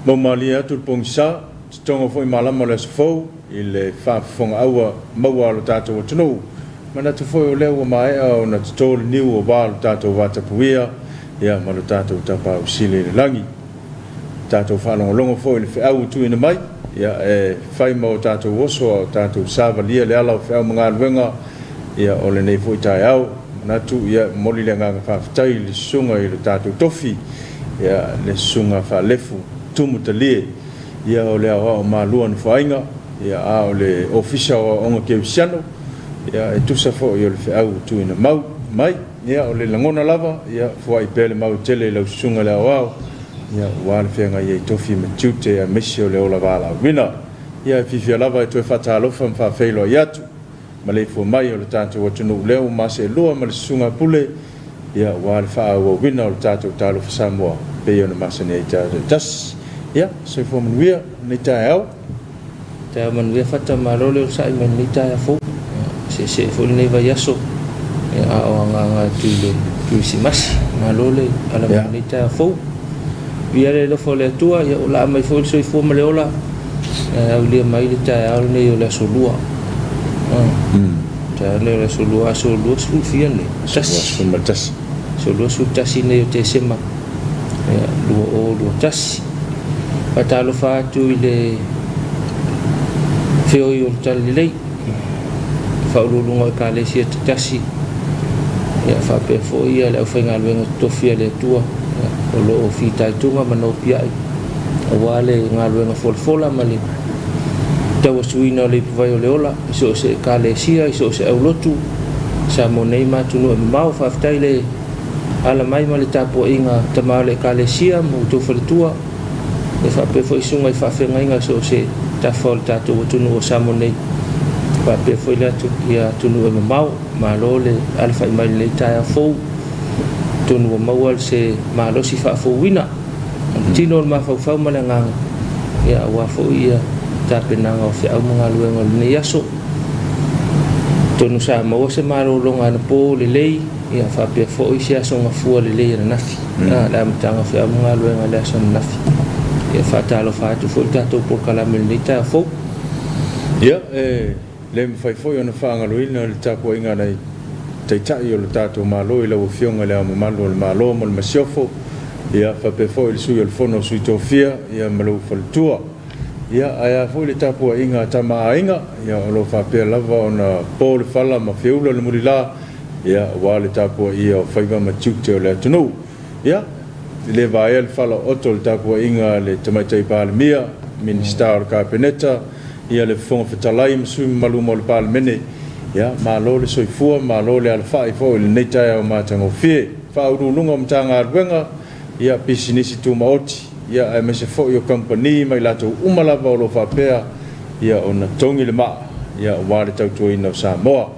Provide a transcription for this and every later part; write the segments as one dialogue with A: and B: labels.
A: Maumalie atu le pogisa, totogo foi malama o le aso fou i le faafofogaaua maua a lo tatou atunuu. Manatu foi o lea ua maea ona toto le niu aua lo tatou vatapuia ia ma lo tatou Tapaau Sili i le lagi. Tatou faalogologo foi i le feau ua tuuina mai, ia e fai ma o tatou oso a o tatou savalia le ala o feau ma galuega ia o lenei foi taeao. Manatu ia e momoli le agaga faafetai i le susuga i lo tatou tofi, ia le susuga Faalefu Tumu Talie, ia o le aoao malua Nofoaiga, ia a o le Ofisa o Aoaoga Kerisiano, ia e tusa foi o le feau ua tuuina mau mai. Ia o le lagona lava, ia fuai pea le mau e tele i lau susuga i le aoao, ia aua le feagai ai i tofi ma tiute aemaise o le ola valaauina. Ia e fiafia lava e toe faatalofa ma faafeiloai atu maleifua mai o le tatou atunuu lea ua maseelua ma le susuga a Pule, ia aua le faaauauina o le tatou Talofa Samoa pei ona masani ai taeao taitasi. Ia, soifua manuia lenei taeao.
B: Taeao manuia Fata, malo le onosai mai lenei taeao fou. Seesee foi lenei vaiaso a o agaaga atu i le Kerisimasi. Malo le ala mai lenei taeao fou. Viia le alofa o le Atua, ia ua laa mai foi le soifua ma le ola e aulia mai le taeao lenei o le aso Lua. Taeao lenei o le aso Lua, aso 20 fia lenei?
A: Tasi.
B: Aso 21 nei o Tesema 2021. Faatalofa atu i le feoi o le Talalelei, faauluuluga o Ekalesia taitasi, ia faapea foi le aufaigaluega totofi a le Atua o lo o fitaituga ma nopiai aua le galuega folafola ma le tauasuina o le ipuvai o le ola i so o se Ekalesia, i so o se aulotu, Samoa nei ma atunuu e mamao. Faafetai le ala mai ma le tapuaiga tama o le Ekalesia ma outou faletua, e faapea foi susuga i faafeagaiga i so o se tafa o le tatou atunuu o Samoa nei, faapea foi le atu, ia atunuu e mamao. Malo le alafai mai i lenei taeao fou, atonu ua maua se malosi faafouina o le tino o le mafaufau ma le agaga, ia aua foi ia tapenaga o feau ma galuega o lenei aso. Atonu sa maua se malologa anapo lelei, ia faapea foi se aso gafua lelei ananafi, le amataga o feau ma galuega i le aso ananafi. Ia faatalofa atu foi i le tatou polokalame i lenei taeao fou.
A: Ia, e le mafai foi ona faagaloina le tapuaiga a nai Taitai o le tatou Malo i lau Afioga i Le Ao Mamalu o le Malo ma le Masiofo, ia faapea foi le Sui o le Fono a Sui Tofia, ia ma lou faletua. Ia, ae a foi le tapuaiga a Tama a Aiga, ia o lo o faapea lava ona po le fala ma feula le mulila, ia, aua le tapuaia o faiva ma tiute o le atunuu. Ia, e le vaea le falaooto o le tapuaiga a le Tamaitai Palemia, Minisita o le Kapeneta, ia, le Fofoga Fetalai ma sui usufono mamalu uma o le Palemene. Ia, malo le soifua, malo le alafai foi i lenei taeao matagofie. Faauluuluga o Matagaluega, ia, pisinisi tumaoti, ia, aemaise foi o kamupani ma i latou uma lava o lo o faapea, ia, ona togi le maa, ia, aua le tautuaina o Samoa.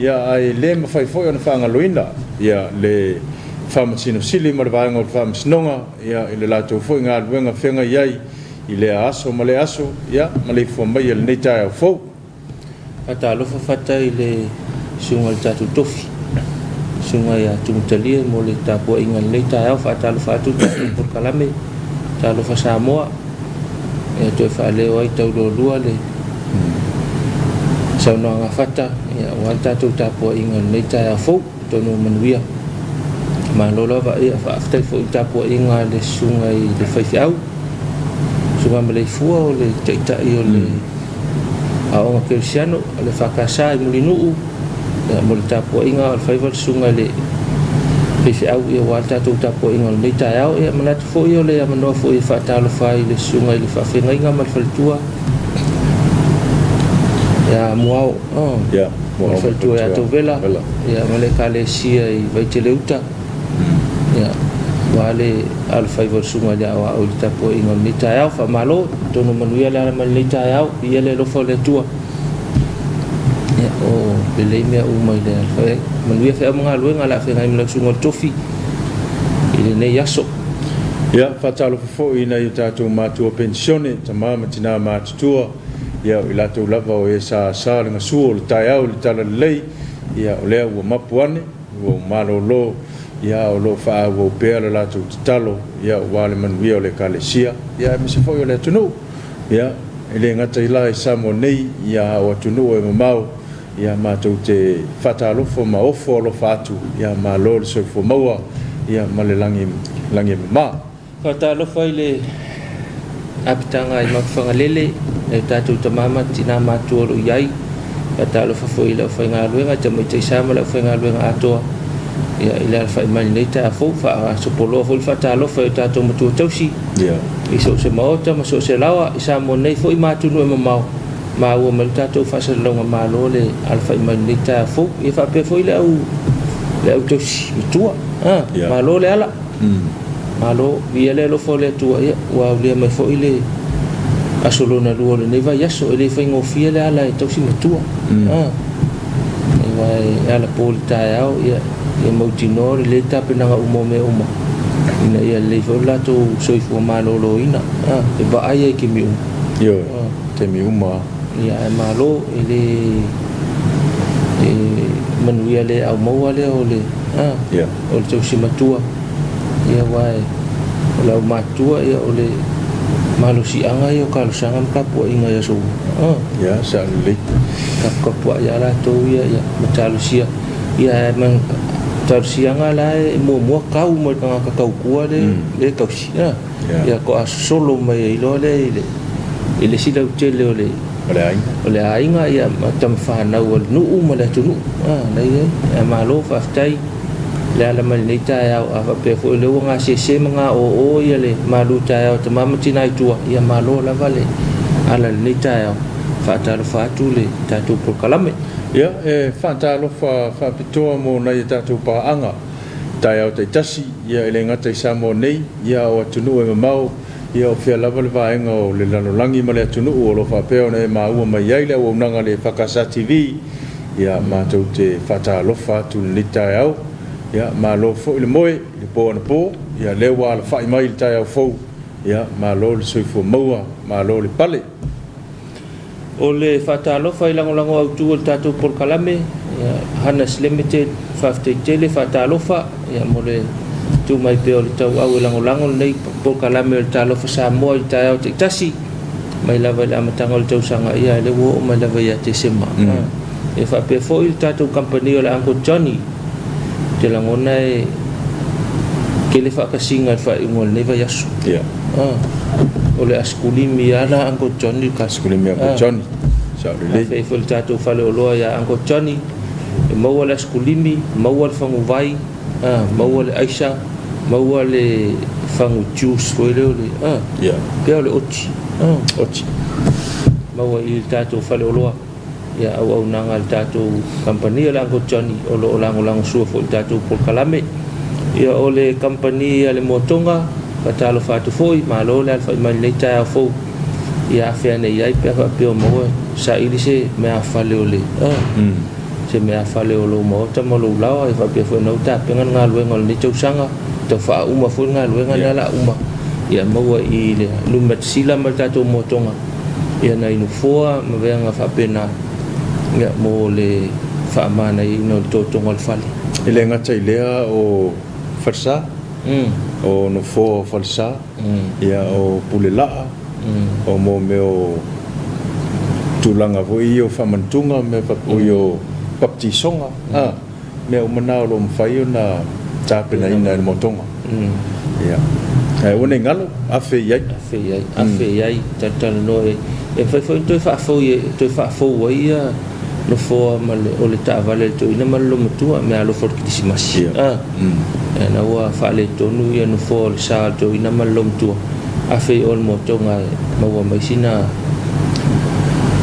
A: Ia, ae le mafai foi ona faagaloina, ia, le Faamasino Sili ma le Vaega o le Faamasinoga, ia, i le latou foi galuega feagai ai i lea aso ma lea aso, ia, maleifua mai i lenei taeao fou.
B: Faatalofa Fata i le susuga i le tatou tofi, susuga ia Tumutalie mo le tapuaiga i lenei taeao. Faatalofa atu i le tatou polokalame, Talofa Samoa, ia toe faaleo ai taulualua le saunoaga a Fata, ia, aua le tatou tapuaiga i lenei taeao fou, atonu ua manuia. Malo lava, ia faafetai foi i le tapuaiga a le susuga i le faifeau, susuga Maleifua o le taitai o le Aoga Kerisiano o le EFKS i Mulinuu, ia, mo le tapuaiga o le faiva le susuga i le faifeau, ia, aua le tatou tapuaiga o lenei taeao. Ia manatu foi o le avanoa foi e faatalofa ai i le susuga i le faafeagaiga ma le faletua ia Muao, oh,
A: yeah,
B: ma le faletua ia Tauvela, ia, ma le Ekalesia i Vaiteleuta, ia, aua le alofaiva o le susuga i le aoao i le tapuaiga o lenei taeao. Faamalo, atonu manuia le ala mai lenei taeao, viia le alofa o le Atua. Ia, o lelei mea uma i le alofai ai. Manuia feau ma galuega o le a feagai ma lau susuga i le tofi i lenei aso.
A: Ia, faatalofa foi i nai o tatou matua penisione, tama ma tina matutua, ia, o i latou lava o e sa asa le gasu o le taeao i le talalelei, ia, o lea ua mapu ane, ua malolo, ia, o lo o faaauau pea le latou tatalo, ia, aua le manuia o le Ekalesia, ia, aemaise foi o le atunuu, ia, e le gata i la i Samoa nei, ia, a o atunuu e mamao, ia, matou te faatalofa ma ofo alofa atu, ia, malo le soifua maua, ia, ma le lagi, lagi e mama.
B: Faatalofa i le apitaga i Mapuifagalele, nai o tatou tama ma tina matutua o lo o i ai. Faatalofa foi i le aufaigaluega, i tamaitai sa ma le aufaigaluega atoa ia, i le alafai mai i lenei taeao fou. Faasopoloa foi le faatalofa i o tatou matua tausi i so o se maota ma so o se laoa i Samoa nei foi ma atunuu e mamao. Maua mai le tatou faasalalauga malo le alafai mai i lenei taeao fou. Ia faapea foi le au, le au tausi matua. Ah, malo le ala. Malo, viia le alofa o le Atua, ia, ua aulia mai foi le aso lona lua o lenei vaiaso. E le faigofie le ala e tausi matua. Ah, aua e ala po i le taeao, ia, ia mautinoa le lelei tapenaga uma o mea uma, ina ia lelei foi lo latou soifua maloloina. Ah, e vaai ai i taimi uma.
A: Ioe, taimi uma lava.
B: Ia, ae malo, e le e manuia le au maua lea o le, ah, o le tausi matua, ia, aua o le aumatutua, ia, o le malosiaga ia o talosaga ma tapuaiga i aso uma.
A: Ah. Ia, sao lelei.
B: Taputapuai lava latou ia, ia, ma talosia. Ia, ae ma talosiaga la e muamua tau mai le tagata tautua le, le tausi. Ah. Ia, toa sosolo mai ai loa lea i le, i le isi lautele o le,
A: o le aiga.
B: O le aiga, ia, ma tamafanau a le nuu ma le atunuu. Ah, la e i ai. Ae malo, faafetai le ala mai lenei taeao. A faapea foi o lea ua gasese ma gaoo ia le malu taeao a tama ma tina i tua, ia malo lava le ala i lenei taeao. Faatalofa atu le tatou polokalame.
A: Ia, e faatalofa faapitoa mo nai a tatou paaga taeao taitasi, ia e le gata i Samoa nei, ia a o atunuu e mamao, ia o fea lava le vaega o le lalolagi ma le atunuu o lo o faapea ona e maua mai ai le auaunaga a le EFKS TV. Ia, matou te faatalofa atu i lenei taeao. Ia, malo foi le moe i le po anapo. Ia, lea ua alafai mai i le taeao fou. Ia, malo le soifua maua, malo le pale.
B: O le faatalofa i lagolago autu o le tatou polokalame, ia, Hunners Limited, faafetai tele, faatalofa, ia, mo le tu mai pea o le tauau e lagolago lenei polokalame o le Talofa Samoa i taeao taitasi, mai lava i le amataga o le tausaga, ia, lea ua oo mai lava ia Tesema. E faapea foi le tatou kamupani o le Uncle Johnny, ou te lagona e tele faakasiga i le faaiuga o lenei vaiaso. Ah, o le asikulimi lava la Uncle Johnny le
A: Asikulimi Uncle Johnny. Sao lelei.
B: Afei foi le tatou faleoloa ia Uncle Johnny, e maua le asikulimi, maua le faguvai, ah, maua le aisa, maua le fagu juice foi lea o le, ah, pea o le oti.
A: Ah. Oti.
B: Maua i le tatou faleoloa. Ia, auaunaga a le tatou kamupani o le Uncle Johnny o lo o lagolagosua foi i le tatou polokalame. Ia, o le kamupani a le Moatoga, faatalofa atu foi, malo le alafai mai i lenei taeao fou. Ia afea nei ai pe a faapea o maua saili se meaafale o le, se meaafale o lou maota ma lou laoa, ia faapea foi ona ua tapena le galuega o lenei tausaga, tau faauma foi le galuega lea o le a uma, ia maua i le Lumatasila ma le tatou Moatoga. Ia nai nofoa ma vaega faapena ia mo le faamanaieina o le totoga o le fale.
A: E le gata i lea o falesa, o nofoa o falesa, ia o pulelaa, o mo mea o tulaga foi ia o faamanatuga, mea faapea o baptisoga, Mea uma na o lo o mafai ona tapenaina e le motoga. Ia. Ae aua ne i galo, afe i ai.
B: Afe i ai, afe i ai, talatalanoa i ai. E mafai foi ona toe faafou i, toe faafou ai ia nofoa ma le, o le taavale a le toeaina ma le loomatua, meaalofa o le Kerisimasi.
A: Ia.
B: A. Ia na ua faaletonu ia nofoa o le sa o le toeaina ma le loomatua, afe i o i le motoga e maua mai sina,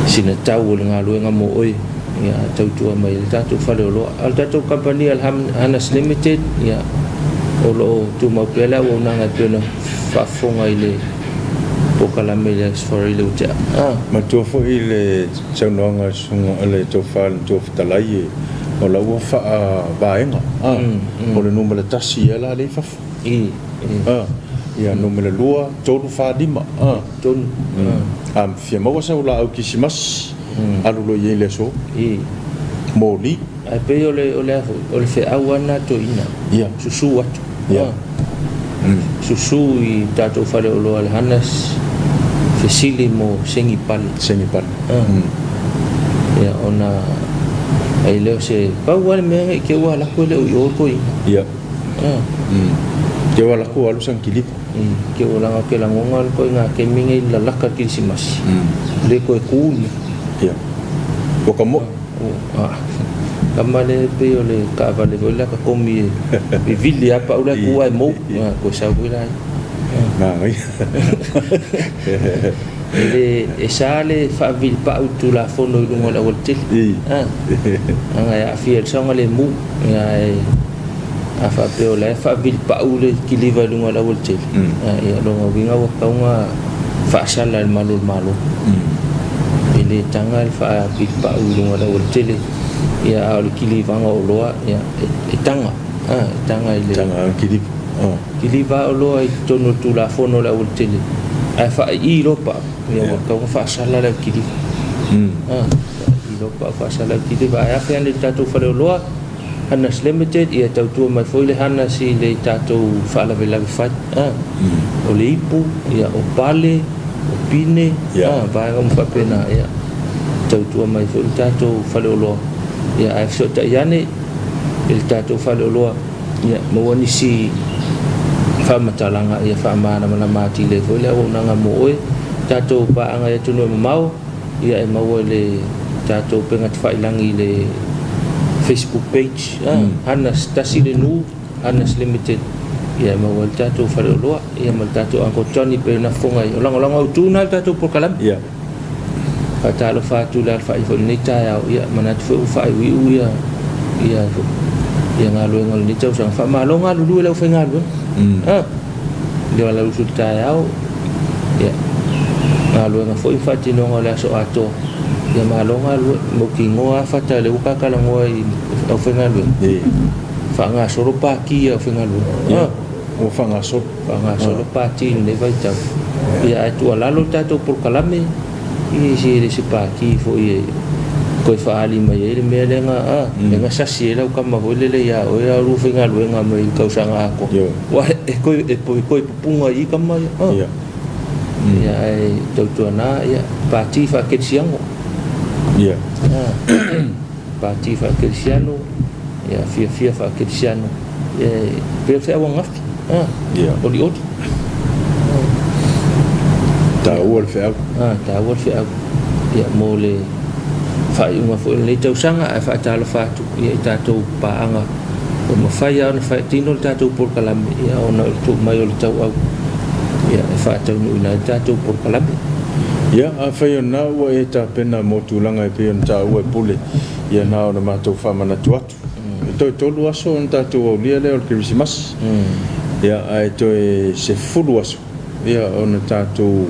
B: sina tau o le galuega mo oe. Ia, tautua mai i le tatou faleoloa. A o le tatou kamupani a le Hanas Limited, ia, o lo o tumau pea le auaunaga e pei ona faafofoga i le polokalame i le Aso Faraile ua tea.
A: Ah. Manatua foi le saunoaga a le susuga a le Tofa i le Matua Fetalai, o la ua faavaega, ah, o le numera tasi ia la lea i fafo. Ah, ia numera 2, 3, 4, 5. Ah.
B: Tonu.
A: A fia maua sau laau kisimasi, alu loa i ai i le aso. Moli.
B: Ae pei o le, o le a foi, o le feau lava lena a toeaiina.
A: Ia.
B: Susu atu.
A: Ia.
B: Susu i tatou faleoloa i le Hannas, fesili mo segi pale.
A: Segi pale.
B: Ia, ona ai lea o se, pau lava le mea ne i te i ua alu atu e le o i o le toeaina.
A: Ia. Te ua alu atu ua alu sana kiliva.
B: Te ua leaga ou te lagona le ituaiga taimi nei i le lalaka le kerisimasi, le toe tu le mea.
A: Ia. Ua ka mo'i.
B: Tama lea pei o le taavale foi lea tatomi e vivili lava pau la e tu ae mou, toe sau foi la ia.
A: Manaia.
B: E le, e sa le faavili pau i le Tulafono i luga o le aualatele. Leaga e aafia i le saogalemu. Ae a faapea o la e faavili pau le kiliva i luga o le aualatele, ia o lona uiga ua tatau ona faasala e le malu o le Malo. E le taga le faavili pau i luga o le aualatele, ia a o le kilivaga o oloa, ia e taga, e taga i le.
A: Taga le kiliva.
B: Kiliva oloa i totonu o le Tulafono o le aualatele, ae faaii loa pau, ia ua tatau ona faasala le au kiliva. Faaii loa pau faasala le au kiliva. Ae afe ane i le tatou faleoloa, Hanas Limited, ia tautua mai foi le Hanas i le tatou faalavelave fai. O le ipu, ia, o pale, o pine, vaega uma faapena, ia, tautua mai foi le tatou faleoloa. Ia, ae fesootai ane i le tatou faleoloa, ia, maua nisi faamatalaga, ia faamalamalama atili ai foi le auaunaga mo oe. Tatou paaga i atunuu e mamao, Ia e maua i le tatou upega tafailagi i le Facebook page Hannas tasi le nu Hannas Limited ia e maua ai le tatou faleoloa ia ma le tatou Uncle Johnny pei ona fofoga ai. O lagolago autu na le tatou polokalame.
A: Ia.
B: Faatalofa atu i le alafai foi i lenei taeao ia manatu foi ua faaiuiu ia ia ia galuega o lenei tausaga. Faamalo galulue i le aufaigaluega. Le alausu i le taeao, ia, galuega foi ma faatinoga o le aso atoa. Ia malo galue, mautinoa lava fata lea ua ta talanoa i aufaigaluega.
A: Ia.
B: Faagasolo pati a aufaigaluega.
A: Ia, ua faagasolo.
B: Faagasolo pati i lenei vaitau. Ia, ae tuualalo le tatou polokalame, i se le se pati foi e toe faaali mai ai le mea lea na a lea na sasi ai lau tama foi lele ia oe a o lua faigaluega mai le tausaga atoa aua e toe e toe pupuga i i tama ia a ia ae tautuana ia pati faakelisiano
A: ia
B: pati faakelisiano ia fiafia faakelisiano ia pei o le feau ananafi a olioli.
A: Taua le feau.
B: A, taua le feau. Ia, mo le faaiuga foi o lenei tausaga, ae faatalofa atu ia i tatou paaga ua mafai lava ona faatino le tatou polokalame, ia, ona o le tuu mai o le tauau ia, e faataunuuina ai le tatou polokalame.
A: Ia, afai o lena ua e tapena mo tulaga e pei ona taua e Pule, ia na ona matou faamanatu atu. E toe 3 aso ona tatou aulia lea o le Kerisimasi, ia, ae toe 10 aso ia ona tatou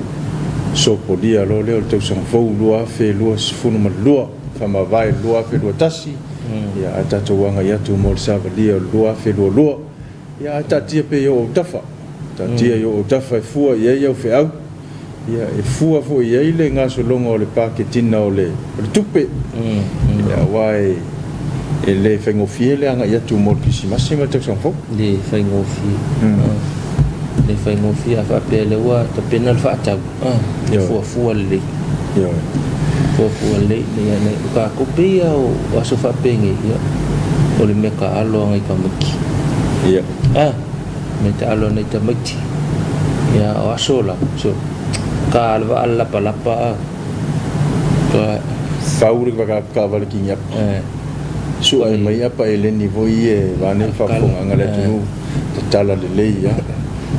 A: sopolia loa lea o le tausaga fou 2022, faamavae i le 2021, ia, ae tatou agai atu mo le savalia o le 2022. Ia, ae taatia pea i ou autafa, taatia i ou autafa e fua i ai au feau, ia, e fua foi i ai le gasologa o le paketina o le tupe, ia, aua e e le faigofie le agai atu mo le Kerisimasi ma le tausaga fou.
B: Le faigofie. Le faigofie a faapea lea ua tapena le faatau, ia fuafua lelei.
A: Ioe.
B: Fuafua lelei, ia, ne, o tatou pei lava o aso faapenei, ia, o le mea taalo a nai tamaiti.
A: Ia.
B: A, mea taalo a nai tamaiti. Ia, o aso la, so, ta le vaa lapalapa a, ta.
A: Fau le taavale kini apa.
B: Eh.
A: Su'e mai apa eleni foi ia e vaeane le faafofogaaga a le atunuu, tatala lelei lava,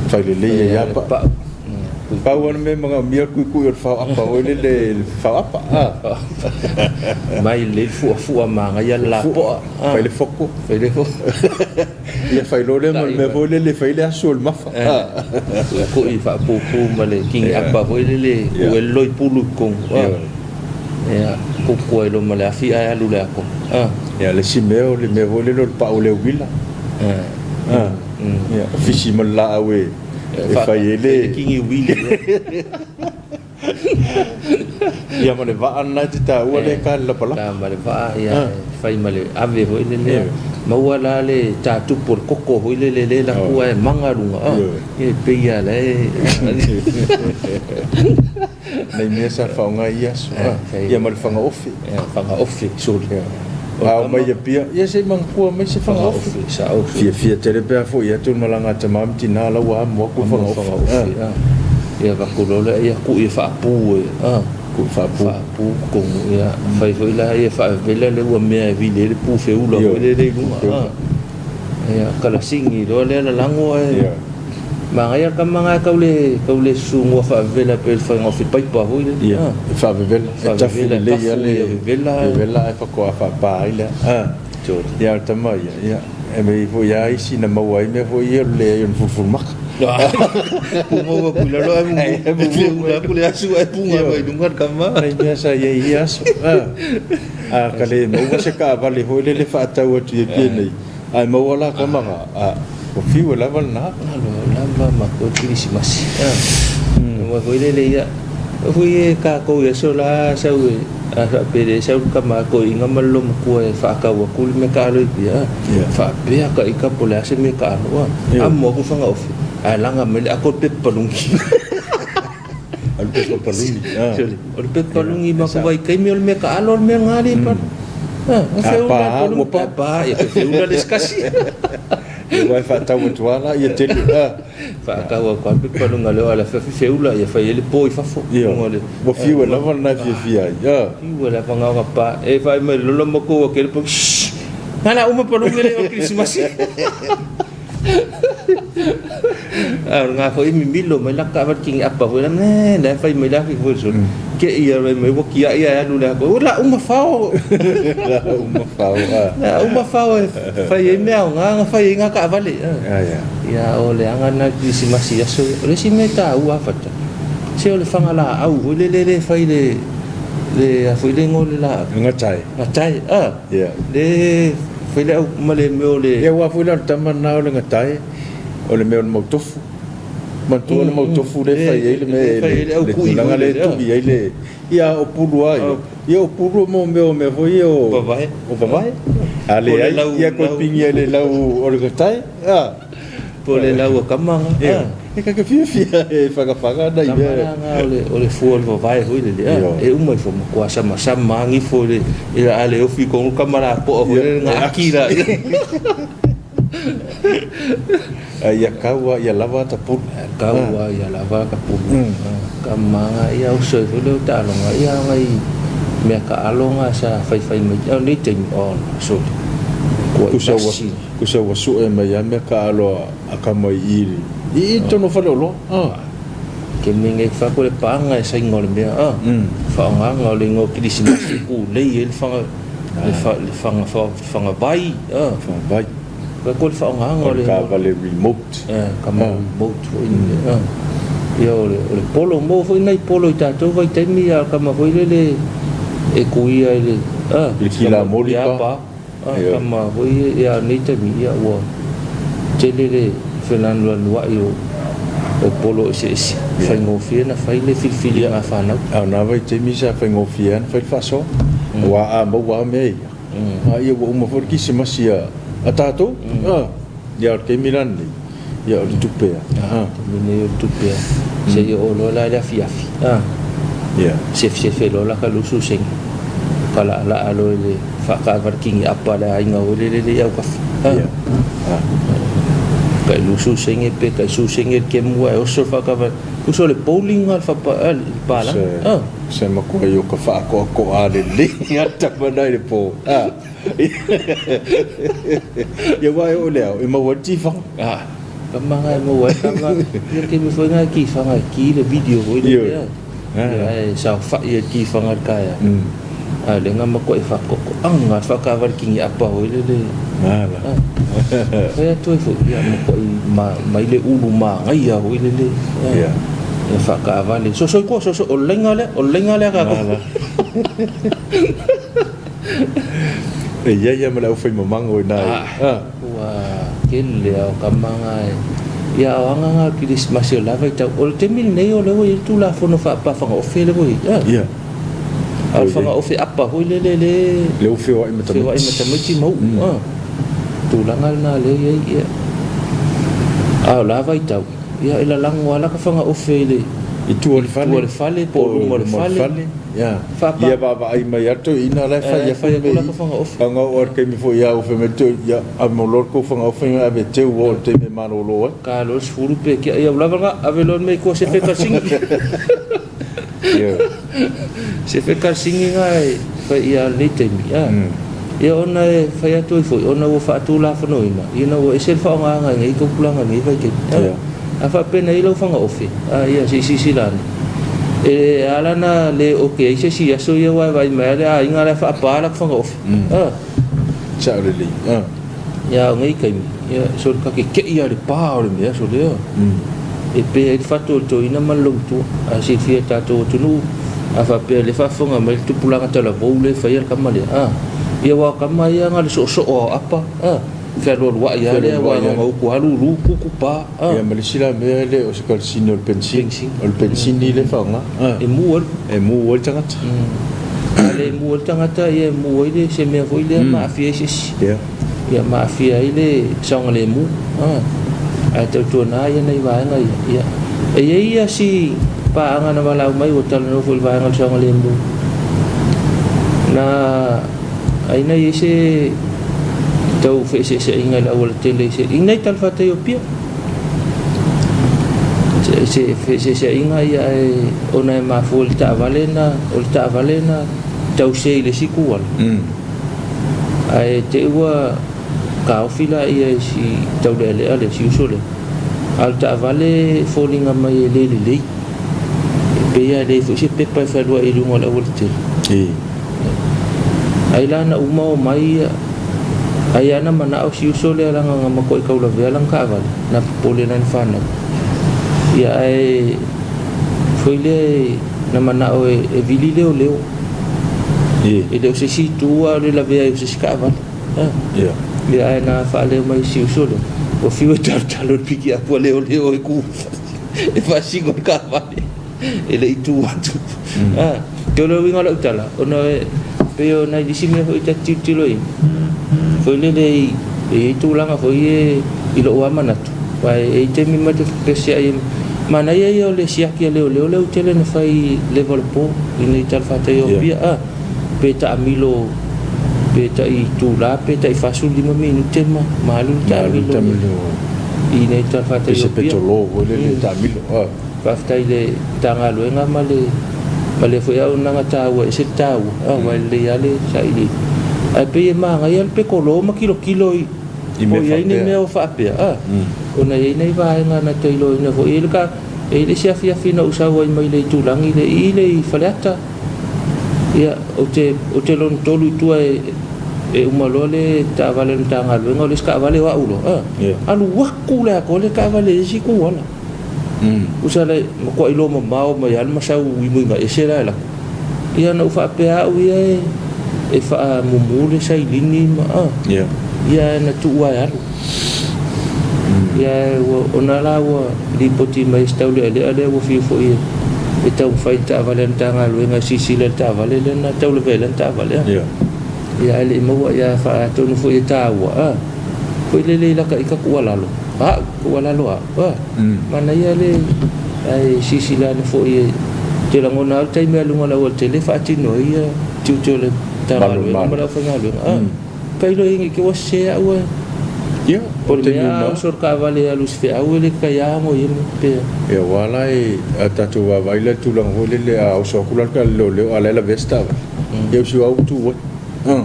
A: fai lelei ai apa. Pau lava le mea e manaomia le tuitui o le fao apa foi lele, le fao apa a.
B: Mai lelei le fuafua manaia le lapoa.
A: Fai le foko.
B: Fai le foko.
A: Ia fai loa lea ma le mea foi lele fai le asu o le mafa.
B: Tuitui faapupu ma le kini apa foi lele tuu ai le loi pulu i totonu. Ia kuku ai loa ma le afi ae alu i le ato.
A: Ia le isi mea o le mea foi lele o le pau o le uila. Ia fisi ma le laau e fai ai le
B: kini uili.
A: Ia ma le vaa lena e te taua lea e ta i le lapalapa.
B: Ta ma le vaa, ia, e fai ma le ave foi lele. Maua la le tatupu o le koko foi lele lea e laku ae maga luga, ia e pei lava la e...
A: Nai mea sa faaaoga i ia aso. Ia ma le fagaofe.
B: Fagaofe, soli.
A: A oo mai i Apia, ia se i manatua mai se fagaofe. Fiafia tele pe a foi atu le malaga a tama ma tina la ua amo atu le fagaofe.
B: Ia avatu loa lea, ia tuu ia faapu e.
A: Tuu faapu.
B: Faapu totonu, ia fai foi la ia faavela le ua mea e vili ai le pu feula foi lele i luga. Ia kalasigi loa lea lalago ae manaia le tama na tau le tau le susunua faavevela pei o le faiga o fepaipa foi lele.
A: Ia, e faavevela, e tafu lelei lava le vevela ae faatoa faapa ai lea. Ia o le tama ia, ia e mei foi lava isi na maua ai mea foi ia o le leai o ni fulufulumaka.
B: Pumou atu i lalo ae mumu atu le asu ae puga mai luga le tama.
A: Nai mea sa i ai i ia aso. A ka le maua se taavale foi lele faatau atu i Apia nei, ae maua la tama na, a, ua fiu e lava lena.
B: Alo lava ma koe kirisimasi. Aua foi lele ia, foi e tatou i aso la sau e, a faapea le sau le tama toeaina ma le loomatua e faatau atu le mea taalo i Apia, faapea ka ita po o le a se mea taalo, a, amo atu fagaofe, ae laga mai le ato o le pepa paluni.
A: O le pepa paluni.
B: O le pepa paluni ma ku vaitaimi o le mea taalo o le mea lena alii pa.
A: A pa ua pa.
B: Pa ia te feula le isi kasi.
A: Ia aua e faatau atu lava la ia tele.
B: Faatau atu lava le pepa paluni a le oo a le afiafi feula ia fai ai le po i fafo.
A: Ua fiu e lava lena e fiafia ai.
B: Fiu e lava na ona pa. E fai mai le lolo matou a kele pa. Shh! Na la uma paluni le o Kerisimasi. A o lena foi mimilo mai la taavale kini apa foi la ne la fai mai la fi foi so ke ia mai mai ua kia'i ae alu le atoa ua la uma fao
A: la uma fao
B: la uma fao e fai ai mea aoga na fai ai ngā taavale ia o le aga lena kerisimasi aso ia o le isi mea e taua a fata se o le fagalaau foi lele lea e fai le le a foi le igoa o le laau
A: gatae
B: gatae a Le fai le au ma le mea o le.
A: Ia aua foi la o le tama lena o le gatae, o le mea o le mautofu. Manatua le mautofu lea e fai ai le mea le tulaga lea e tui ai le, ia o pulu lava ia. Ia o pulu mo mea o mea foi ia o
B: vavae.
A: O vavae. A leai, ia toe pigi ai i le lau o le gatae.
B: Po o le lau a tama na.
A: E ka te fiafia e whakawhanga ana i mea.
B: Tama la na o le fua o le vavae foi lele a e uma ifo matua samasama agi ifo i le a le ofi tonu tama lapoa foi lele na aki la.
A: A ia kau a ia lava ta pulu.
B: Kau a ia lava ta pulu. Tama na ia uso ai foi lea o taaloga ia nai mea taalo na sa faifai mai a o lenei taimi oh sole.
A: Kuai Kusa ua sue mai a mea taalo a ka mai i i totonu o faleoloa.
B: Ah. Ke mea nei fa ko le paanga e sainga o le mea a. Whaongaanga o le ingoa Kirisimasi ku lei e le whanga le wha le whanga wha whanga vai a.
A: Whanga vai.
B: Ka ko le whaongaanga
A: o le ka vale remote.
B: Eh ka ma remote foi ni a. Ia o le o le polo mo foi nei polo i tātou vai taimi a ka ma foi lele e kuia i le
A: a. Le kila moli pa.
B: A tama foi ia nei taimi ia ua tele le felanuanua'i o o polo eseese. Faigofie na fai le filifiliga a fanau.
A: A o na vaitaimi sa faigofie lava na fai le faasoa, aua a maua lava mea ia, a ia ua uma foi le kisimasi a tatou. Ia o le taimi la lenei, ia o le tupe
B: lava. Taimi nei o le tupe lava. Seia oo loa la i le afiafi, sefesefe loa la ka lusu senge, ka laalaa loa i le faakaavale kini apa a le aiga foi lele i autafa. Kai lusu senge pe kai su senge le kemu ae oso le faakaavale. Uso le bowling a le palagi.
A: Se matua i o ka faakoakoa lelei a tama na i le po. Ia aua e oo i le ao e maua ai le tifaga.
B: Ah, ka manga e maua ai tanga, ia taimi foi na e tifaga e ki le video foi lele
A: Ioe.
B: Ia ae saofai ai le tifaga i le taeao. A o lea na matuai faatoatoaga le faataavale kini apa foi lele.
A: Ala.
B: Fai atu ai foi, ia matuai mai le ulu manaia foi lele.
A: Ia.
B: Ia faataavale, soso i tua, soso, o le laina lea, o le laina lea tatou.
A: Ala. E i ai lava ma le aufaimamago i ina.
B: Ua tele lava o tama na Ia, o aga na o le Kerisimasi o le la vaitau. O le taimi lenei o lea ua i ai le Tulafono faapafagaofe lea ua i ai.
A: Ia.
B: A o le fagaofe apa foi lele le
A: Lea ua feoai ma tamaiti.
B: Feoai ma tamaiti ma uu. Tulaga lena lea e i ai. Ia. A o la vaitau, ia e lalago lava laka fagaofe i le
A: I tua o le fale.
B: Tua o le fale po o luma o le fale.
A: Ia.
B: Faapa.
A: Ia vaavaai mai lava le toeaina la e fai atu
B: le mea i.
A: Aga oo lava i le taimi foi ia fai mai le toeaina, ia ave loa le tou fagaofe ina ave e teu ua oo i le taimi e malolo ai.
B: Ka loa le 10 pe kia, ia ua lava lena, ave loa le mea i tua sefe kalisigi.
A: Ioe.
B: Sefe kalisigi na e fai ia lenei taimi. Ia ona e fai atu ai foi, ona ua faatulafonoina, ina ua ese le faaaogaina i nei tupulaga i lenei vaitaimi.
A: Ia.
B: A faapea na i ai lau fagaofe, a ia se i silasila ane. E ala ona le oke ai se isi aso ia aua e vaai mai lava le aiga la e faapa laka fagaofe. A.
A: Sao lelei. A.
B: Ia a o nei taimi, ia sole ta te tei lava i le pa o le mea sole a. E pe ai le fatu o le toeaina ma le lomitua. A silafia e le tatou atunuu, a faapea o lea e faafofoga mai le tupulaga talavou lea e faia le tama lea, a. Ia aua o tama ia na o le soosoo lava o apa, a. Fealualuai lava lea aua na ona utu lava lulu, kuku, pa, a.
A: Ia ma le isi la mea e le o se kalisini o le penisini. O le penisini lea e faaaoga, a.
B: E mu ai
A: le. E mu ai le tagata.
B: A le mu ai le tagata, ia e mu ai le se mea foi lea ma aafia ai se isi.
A: Ia.
B: Ia ma aafia ai le saogalemu, a. Ae tautuana ia nai vaega ia. Ia. E i ai ia si paaga na valaau mai ua talanoa foi i le vaega o le saogalemu. Na Ai na i ai se tau feeseeseaiga i le aualatele i se i nai talafatai o Apia. Se, se feeseeseaiga ia ae ona e mafua i le taavale na o le taavale na tause i le isi itu ala. Ae te i ua taofi laia e si taulealea lea, si uso lea. A o le taavale e foliga mai e le lelei. E pei lava e leai foi se pepa e fealuai i luga o le aualatele. Ai la na uma omai ia, ai lava na manao si uso lea leaga na matuai taulavea lana taavale, na popole lana fanau. Ia ae foi lea na manao e vili leoleo. E le o se isi itu a o le lavea ai o se isi taavale. Ia ae na faaleo mai e si uso lea, ua fiu e talotalo i le pikiapu a leoleo e tu e faasino le taavale. E le i tu atu. A, te o le uiga o lau tala, ona e pei o nai nisi mea foi ta te tilotilo i ai, foi lele i e i ai tulaga foi e i lou lava manatu, aua e i ai taimi matou te pepesi ai, manaia ia o le siaki a leoleo lea ua tele ina fai i leva o le po i nei talafatai o Apia, a, pe taamilo pe tai itula pe tai 45 minute ma ma alu le taamilo i nei talafatai o
A: Apia.
B: Apia.
A: Pe se petolo foi lele taamilo, a.
B: Faafetai i le Matagaluega ma le ma lea foi auaunaga taua, e ese le taua, aua e lelei lava le sailiili. Ae pei e manaia le petolo ma tilotilo i po o i ai ni mea o faapea, a, ona e i ai nai vaega na te iloaina foi. E i ai le ta, e i ai le isi afiafi na ou sau ai mai le itulagi lea i i le i Faleata. Ia, ou te, ou te lona tolu i tua e, e uma loa le taavale a le Matagaluega, o le isi taavale o au loa, a, alu atu le atoa le taavale i le isi itu ala. Tusa la e matuai iloa mamao mai lava le masau i muiga ese la e lako. Ia na ou faapea au ia e faamumu le sailini ma a. Ia na tuu lava e alu. Ia ua ona la ua lipoti mai e si taulealea lea ua fiu foi e taumafai i le taavale a le Matagaluega e silasila i le taavale lea na taulavea ai lana taavale. Ia ae le i maua ia atonu foi e taua a. Foi lele i laka ita tuualalo a au, tuualalo a au a. Manaia le ae silasila ane foi e te lagona lava le taimi a luga o le aualatele e faatino ai ia tiute o le Matagaluega ma le aufaigaluega a. Tailo i ai nei te ua sese au ae.
A: Ia,
B: o le mea a oso le taavale e alu i se feau e le taiago i ai pe.
A: Ia, aua la e a tatou vaavaai la i le tulaga foi lele a oso atu la le taavale leoleo a o la e lavea se taavale. Ia o si au ua tu ai.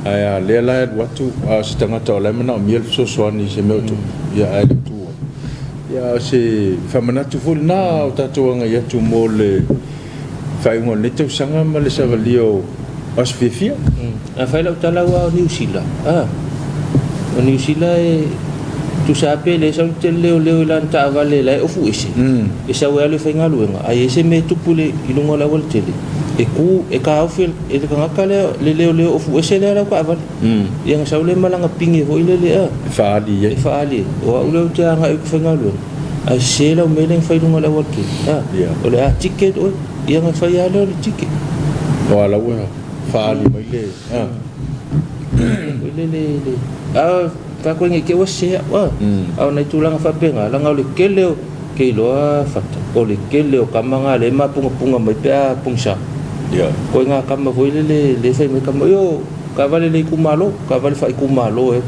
A: Ae a lea la e alu atu a o se tagata o la e manaomia le fesoasoani i se mea o tupu, ia ae le o tu ai. Ia a o se faamanatu foi lena o tatou agai atu mo le faaiuga o lenei tausaga ma le savalia o aso fiafia.
B: A fai lau tala aua o Niu Sila, a, o Niu Sila e, Tusa lava pe le sau le tele leoleo i lana taavale la e ofu ese, e sau e alu e faigaluega, a i ai se mea e tupu i luga o le aualatele, e ku, e taofi e le tagata lea, le leoleo ofu ese lea lau taavale. Ia ona sau lea ma lana pine foi lele a.
A: E faaali i ai.
B: E faaali ai, o au lea ou te agai ou te faigaluega, ae sese lau mea lea na fai i luga o le aualatele. A, o le a ticket oe, ia ona fai lava lea o le ticket.
A: O a la ua faaali mai le, a.
B: Foi lele, a fai atu ai ne i te i ua sese au, a. A o nai tulaga faapena, leaga o le tele o, ke iloa Fata, o le tele o tama na lea e mapunapuga mai pe a pogisa. Koe na tama foi lele lea e fai mai tama, io, taavale le itumalo, taavale faaitumalo ea.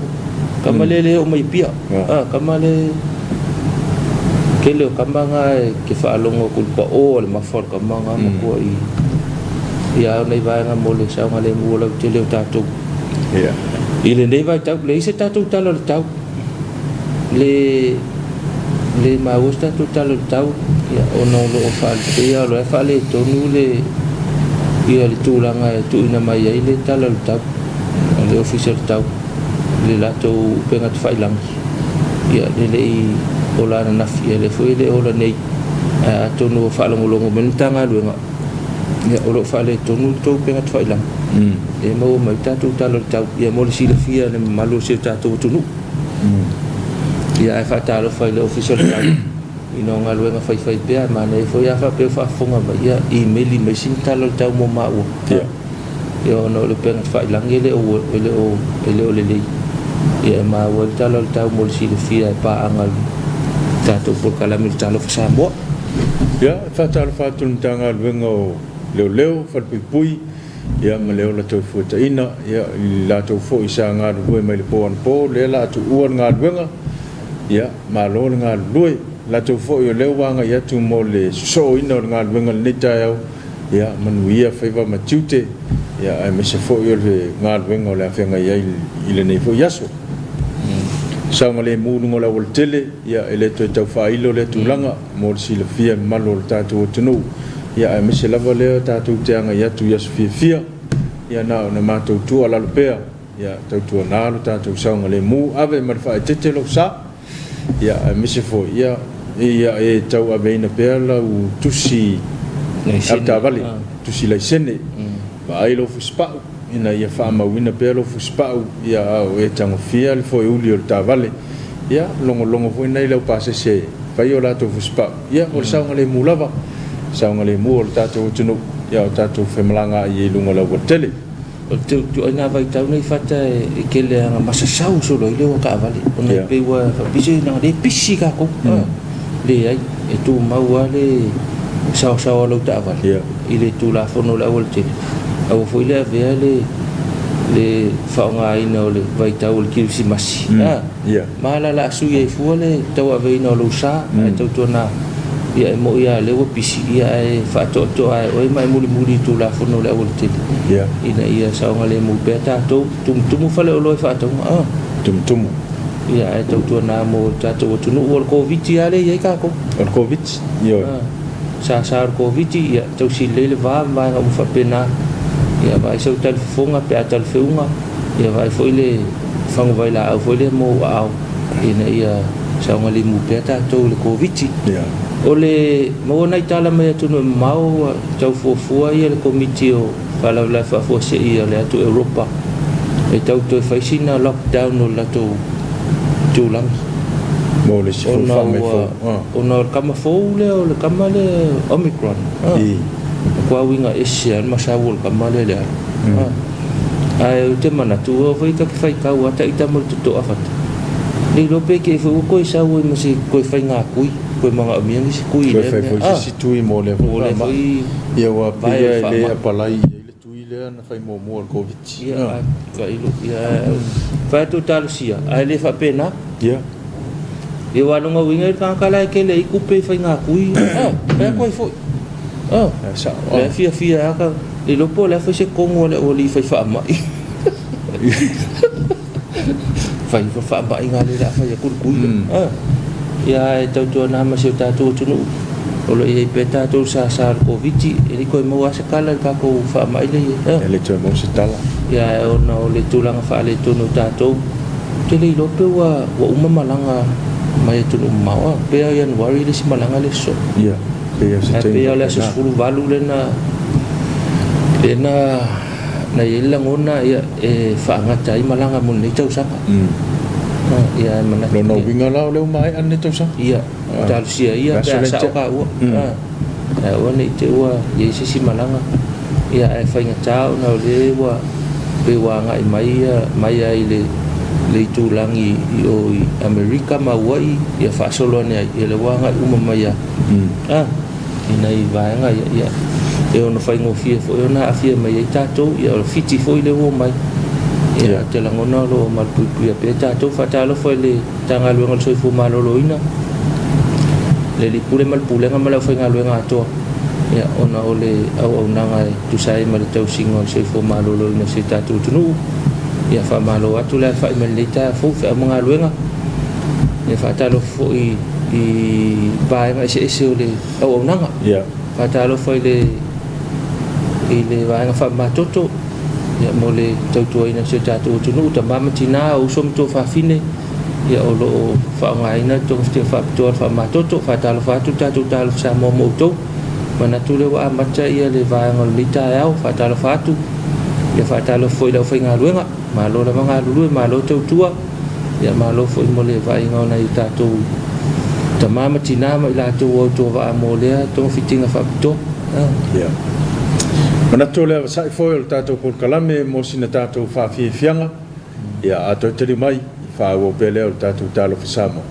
B: Tama lea le oo mai Apia. A, tama le tele o tama na e ke faalogo atu i le pao o le mafa o le tama na matua i ia o nai vaega mo le saogalemu o lautele o tatou. I lenei vaitau, leai se tatou tala o le tau. Le le maua se tatou tala o le tau, ia, ona o lo o pei lava o lo o faaletonu le ia le tulaga e tuuina mai ai le tala o le tau a le Ofisa o le Tau i le latou upega tafailagi. Ia, le le i ola ananafi, ia lea foi e le ola nei. Ae atonu ua faalogologo mai le Matagaluega, ia, o lo o faaletonu le tou upega tafailagi. E maua mai tatou tala o le tau, ia, mo le silafia e le mamalu o si o tatou atunuu. Ia, ae faatalofa i le Ofisa o le Tau ina o galuega faifai pea, manaia foi a faapea o faafofoga mai, ia, imeli mai sina tala o le tau mo maua. Ia, ona o le upega tafailagi e le o, e le o, e le o lelei. Ia, e maua ai le tala o le tau mo le silafia e paaga i le tatou polokalame o le Talofa Samoa.
A: Ia, e faatalofa atu i le Matagaluega o Leoleo, Falepuipui, ia ma le ola toefuataina, ia, i latou foi sa galulue mai le po anapo, lea la a tuua le galuega, ia, malo le galulue. Latou foi o lea ua agai atu mo le sosooina o le galuega i lenei taeao, ia, manuia faiva ma tiute, ia, aemaise foi o le galuega o le a feagai ai i lenei foi aso. Saogalemu i luga o le aualatele, ia, e le toe tau faailo lea tulaga mo le silafia e le mamalu o le tatou atunuu, ia, aemaise lava lea tatou te agai atu i aso fiafia, ia, na ona matou tuualalo pea, ia, tautuana lo tatou saogalemu, ave ma le faaeteete lou sa, ia, aemaise foi, ia, ia e tauaveina pea lau tusi avetaavale, tusi laisene, vaai lou fusipau, ina ia faamauina pea lou fusipau, ia, a o e tagofia le foeuli o le taavale, ia, logologo foi nai le aupasese e fai o latou fusipau, ia, o le saogalemu lava, saogalemu o le tatou atunuu, ia, o tatou femalagaai ai i luga o le aualatele.
B: O le ituaiga vaitau nei Fata e tele lava ina masasau solo ai le o taavale ona e pei ua faapisa leaga lea e pisi tatou. Leai, e tumau lava le saosaoa o lau taavale i le Tulafono o le aualatele. Aua foi le avea le le faaaogaina o le vaitau o le Kerisimasi ma la o le a sui ai fua le tauaveina o lou sa, ae tautuana ia e moi lava o lea ua pisi, ia ae faatoatoa e oe ma e mulimuli i Tulafono o le aualatele ina ia saogalemu pea tatou. Tumutumu faleoloa i faatauga a.
A: Tumutumu.
B: Ia ae tautuana mo le tatou atunuu, o le Koviti lava lea e i ai tatou.
A: O le Koviti, ioe.
B: Sasa o le Koviti, ia tausi lelei le va ma vaega uma faapena. Ia vaai sau talifofoga pe a talifeuga. Ia vaai foi le faguvailaau foi lea mo ou aao ina ia saogalemu pea tatou i le Koviti. O le maua nai tala mai atunuu e mamao ua tau fuafua ia le Komiti o Faalavelave Faafuasei a le atu Europa e tau toe fai sina lockdown o le latou itulagi.
A: Mo le isi foi faamai fou.
B: Ona o le tama fou lea o le tama lea Omicron. Matua uiga ese lava le masau o le tama lea i le alu. Ae ou te manatu, ua foi ta te faitau lava ita ma le totoa fata. Le iloa pe te i foi ua toe sau ai ma se toe faiga tui, toe manaomia nisi tui i
A: lea mea. Toe fai foi se isi tui mo lea foi faamai. Ia ua pei e le apalai i ai le tui lea na fai muamua o le Koviti.
B: Ia, ia, fai atu talosia, ae le faapena.
A: Ia.
B: Ia aua o lona uiga le tagata la e tele ai tupe i faiga tui, fai atu ai foi.
A: Sao.
B: O lea fiafia lava, le iloa po o le a foi se tonu a le aualii fai faamai. Fai faamai lea o le a fai atu le tui lea. Ia ae tautuana ma si o tatou atunuu, o lo o i ai pea tatou i le sasa o le Koviti, e le i toe maua lava se tala i le tatou faamai lea e i ai.
A: E le i toe maua se tala.
B: Ia ae ona o le tulaga faaletonu o tatou, Ou te le iloa pe ua ua uma malaga mai atunuu mamao a, pe o Ianuari le isi malaga lea sosoo.
A: Ia, pei o se
B: Ae
A: taimi
B: pei o le aso
A: faapena.
B: 18 lea na lea na na i ai le lagona ia e faagata ai malaga mo lenei tausaga. Ia ae manatu
A: Lona
B: ia
A: uiga la o lea ua maea lenei tausaga.
B: Ia, talosia
A: Le
B: ia pe
A: aso
B: a
A: lea na
B: sao
A: tea.
B: kaua. Ae aua ne i te i ua i ai se isi malaga, ia ae faigata ona o lea ua pei ua agai mai ia mai lava i le le itulagi i o i Amerika ma Auaii ia faasolo ane ai, ia lea ua agai uma mai lava a i nai vaega ia, ia e ono faigofie foi ona aafia mai ai tatou, ia o Fiti foi lea ua omai. Ia ou te lagona o lo o malupuipuia pea tatou. Faatalofa i le Matagaluega o le Soifua Maloloina, le Alii Pule ma le Pulega ma le aufaigaluega atoa, ia, ona o le auaunaga e tusa ai ma le tausiga o le soifua maloloina o si o tatou atunuu. Ia, faamalo atu le alafai mai i lenei taeao fou i feau ma galuega. Ia, faatalofa foi i vaega eseese o le auaunaga.
A: Ia.
B: Faatalofa i le i le vaega faamamatoto, ia, mo le tautuaina o si o tatou atunuu, tama ma tina, o uso ma tuafafine, ia, o lo o faaaogaina le togafitiga faapitoa a le faamamatoto. Faatalofa atu le tatou Talofa Samoa mo outou. Manatu lea ua amata ia le vaega o lenei taeao. Faatalofa atu, ia faatalofa foi i le aufaigaluega. Malo lava galulue, malo tautua. Ia malo foi mo le vaaiga o nai o tatou tama ma tina ma i latou ua autuavaa mo lea togafitiga faapitoa.
A: Ia. Manatu o le avasa'i foi o le tatou polokalame mo sina tatou faafiafiaga, ia a toe taliu mai, faaauau pea lea o le tatou Talofa Samoa.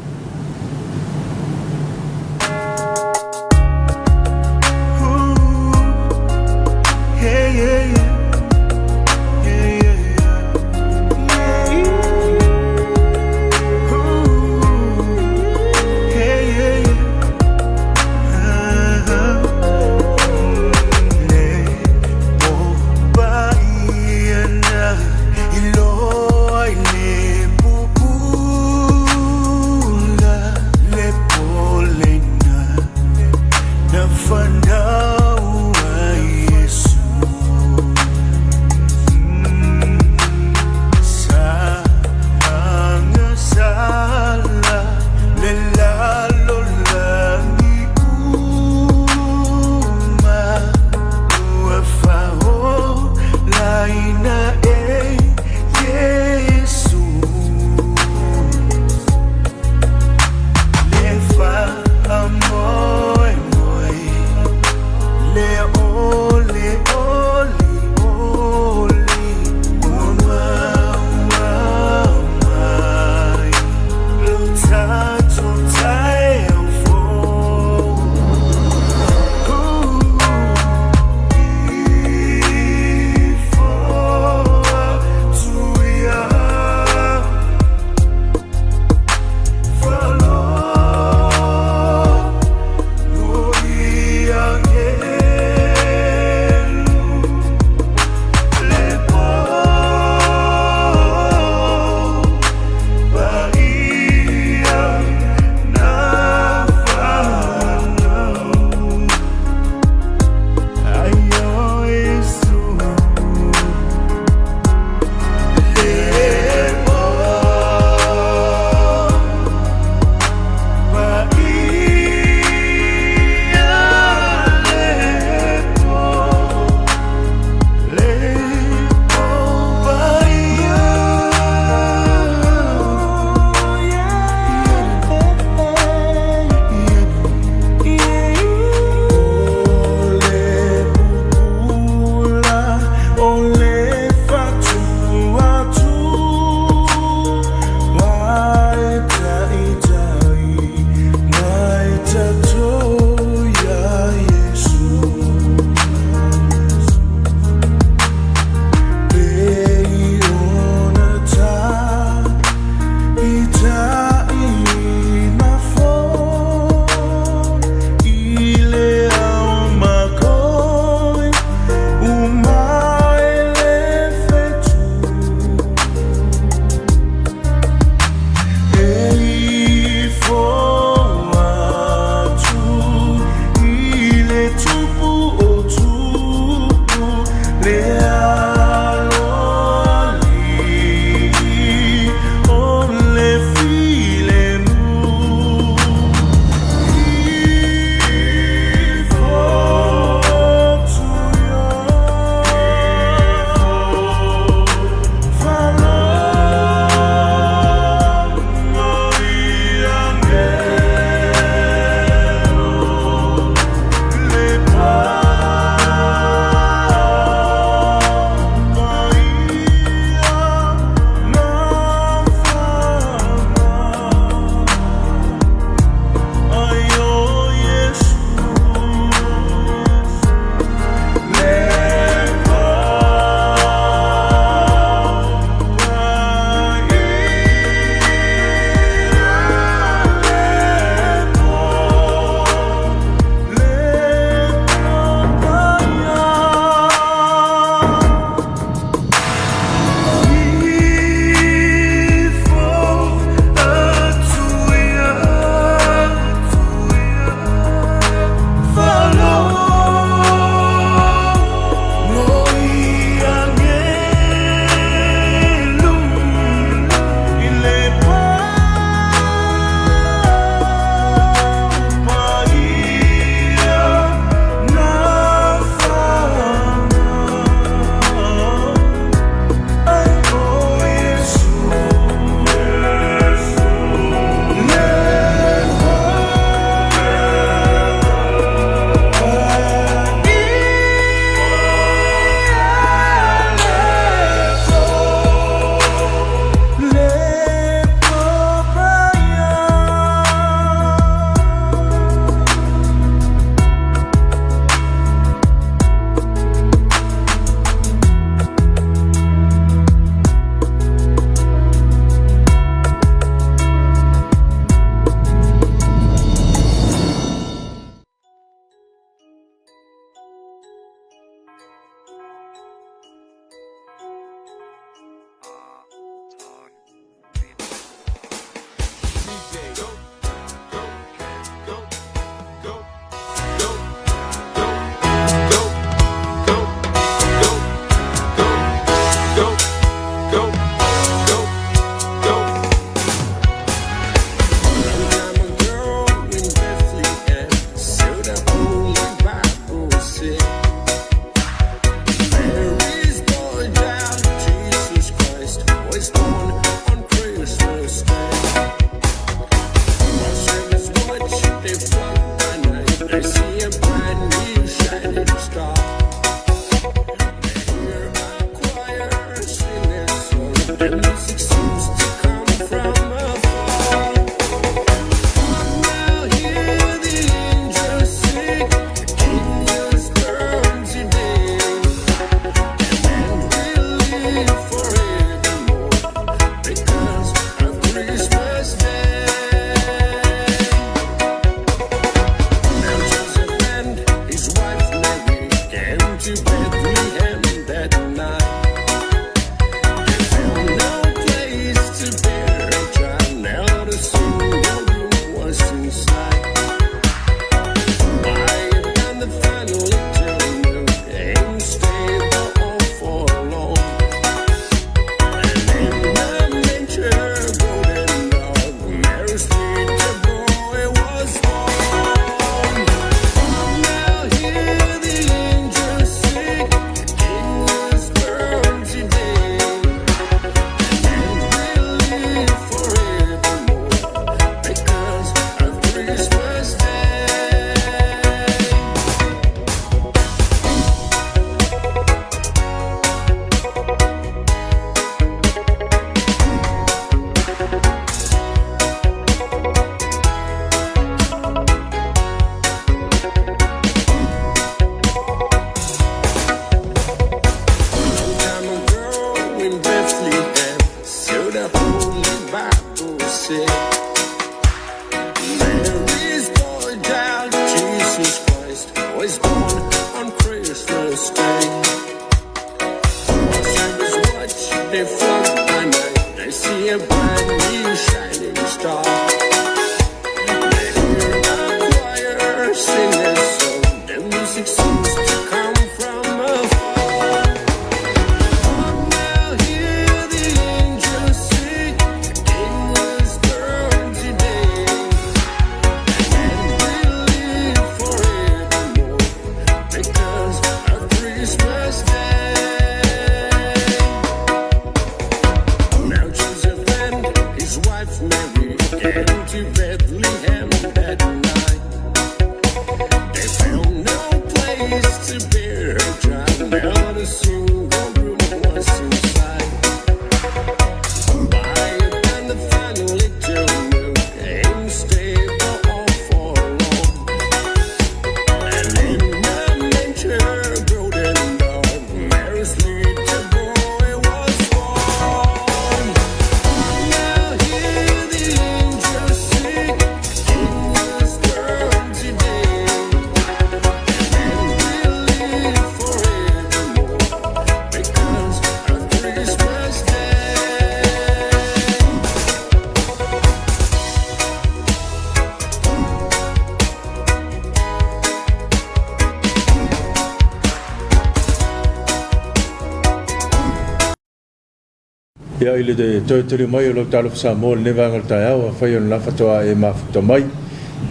A: Ia, i le toe tuli mai o lau talofa Samoa i lenei vaega o le taeao, afai o lena faatoa e mafuta mai,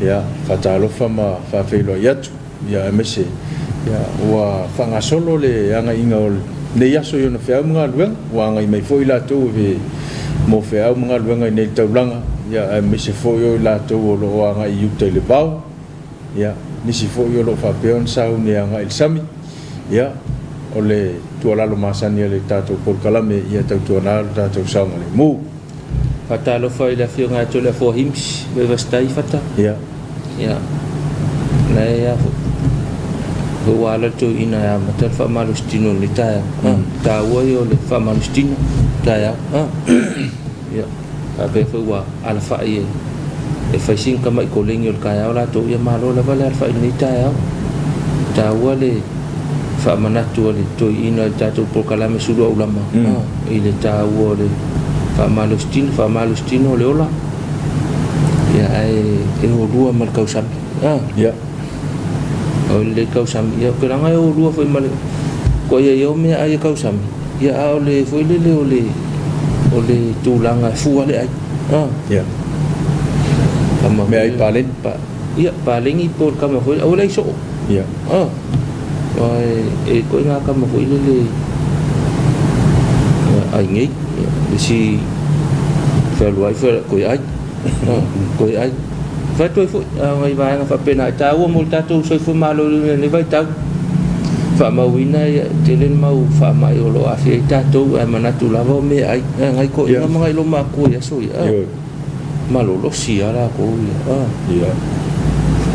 A: ia, faatalofa ma faafeiloai atu, ia, aemaise, ia, ua faagasolo le agaiga o lenei aso i ona feau ma galuega, ua agai mai foi i latou e mo feau ma galuega i nei taulaga, ia, aemaise foi o i latou o lo o agai i uta i le vao, Ia, nisi foi o lo o faapea ona sauni e agai i le sami, ia, o le tuualalo masani a le tatou polokalame ia tautuana lo tatou saogalemu.
B: Faatalofa i le Afioga ia Toleafoa Hims Vaivasitai Fata.
A: Ia.
B: Ia, la e a foi. Ua ala le toeaina e amata le faamalositino i lenei taeao. Taua ia o le faamalositino taeao. Ia. Faapea foi ua alafai e fai sina tamai koleni o le taeao latou, ia malo lava le alafai i lenei taeao. E taua le faamanatu a le toeaina i le tatou polokalame sulu aulama i le taua o le faamalositino, faamalositino o le ola. Ia ae e o lua ma le tausami. A.
A: Ia.
B: O le tausami, ia ke langa e o lua foi ma le ko ia ia o mea ai e tausami. Ia a o le foi lele o le o le tulaga e fua le ai. A.
A: Ia.
B: Kama
A: Mea ai paleni.
B: Pa, ia paleni po o le kama foi aua le ai soo.
A: Ia.
B: A. Aua e koe ngā kama foi lele ai nei. Le isi fealuai fealuai koe ai. Koe ai. Fai atu ai foi ngai vaega faapena e taua mo le tatou soifua maloloina i lenei vaitau. Faamauina e tele le mau faamai o lo o aafia ai tatou ae manatu lava o meaai ngai toeaiina ma ngai lomatua i aso ia. Malolosi lava latou ia.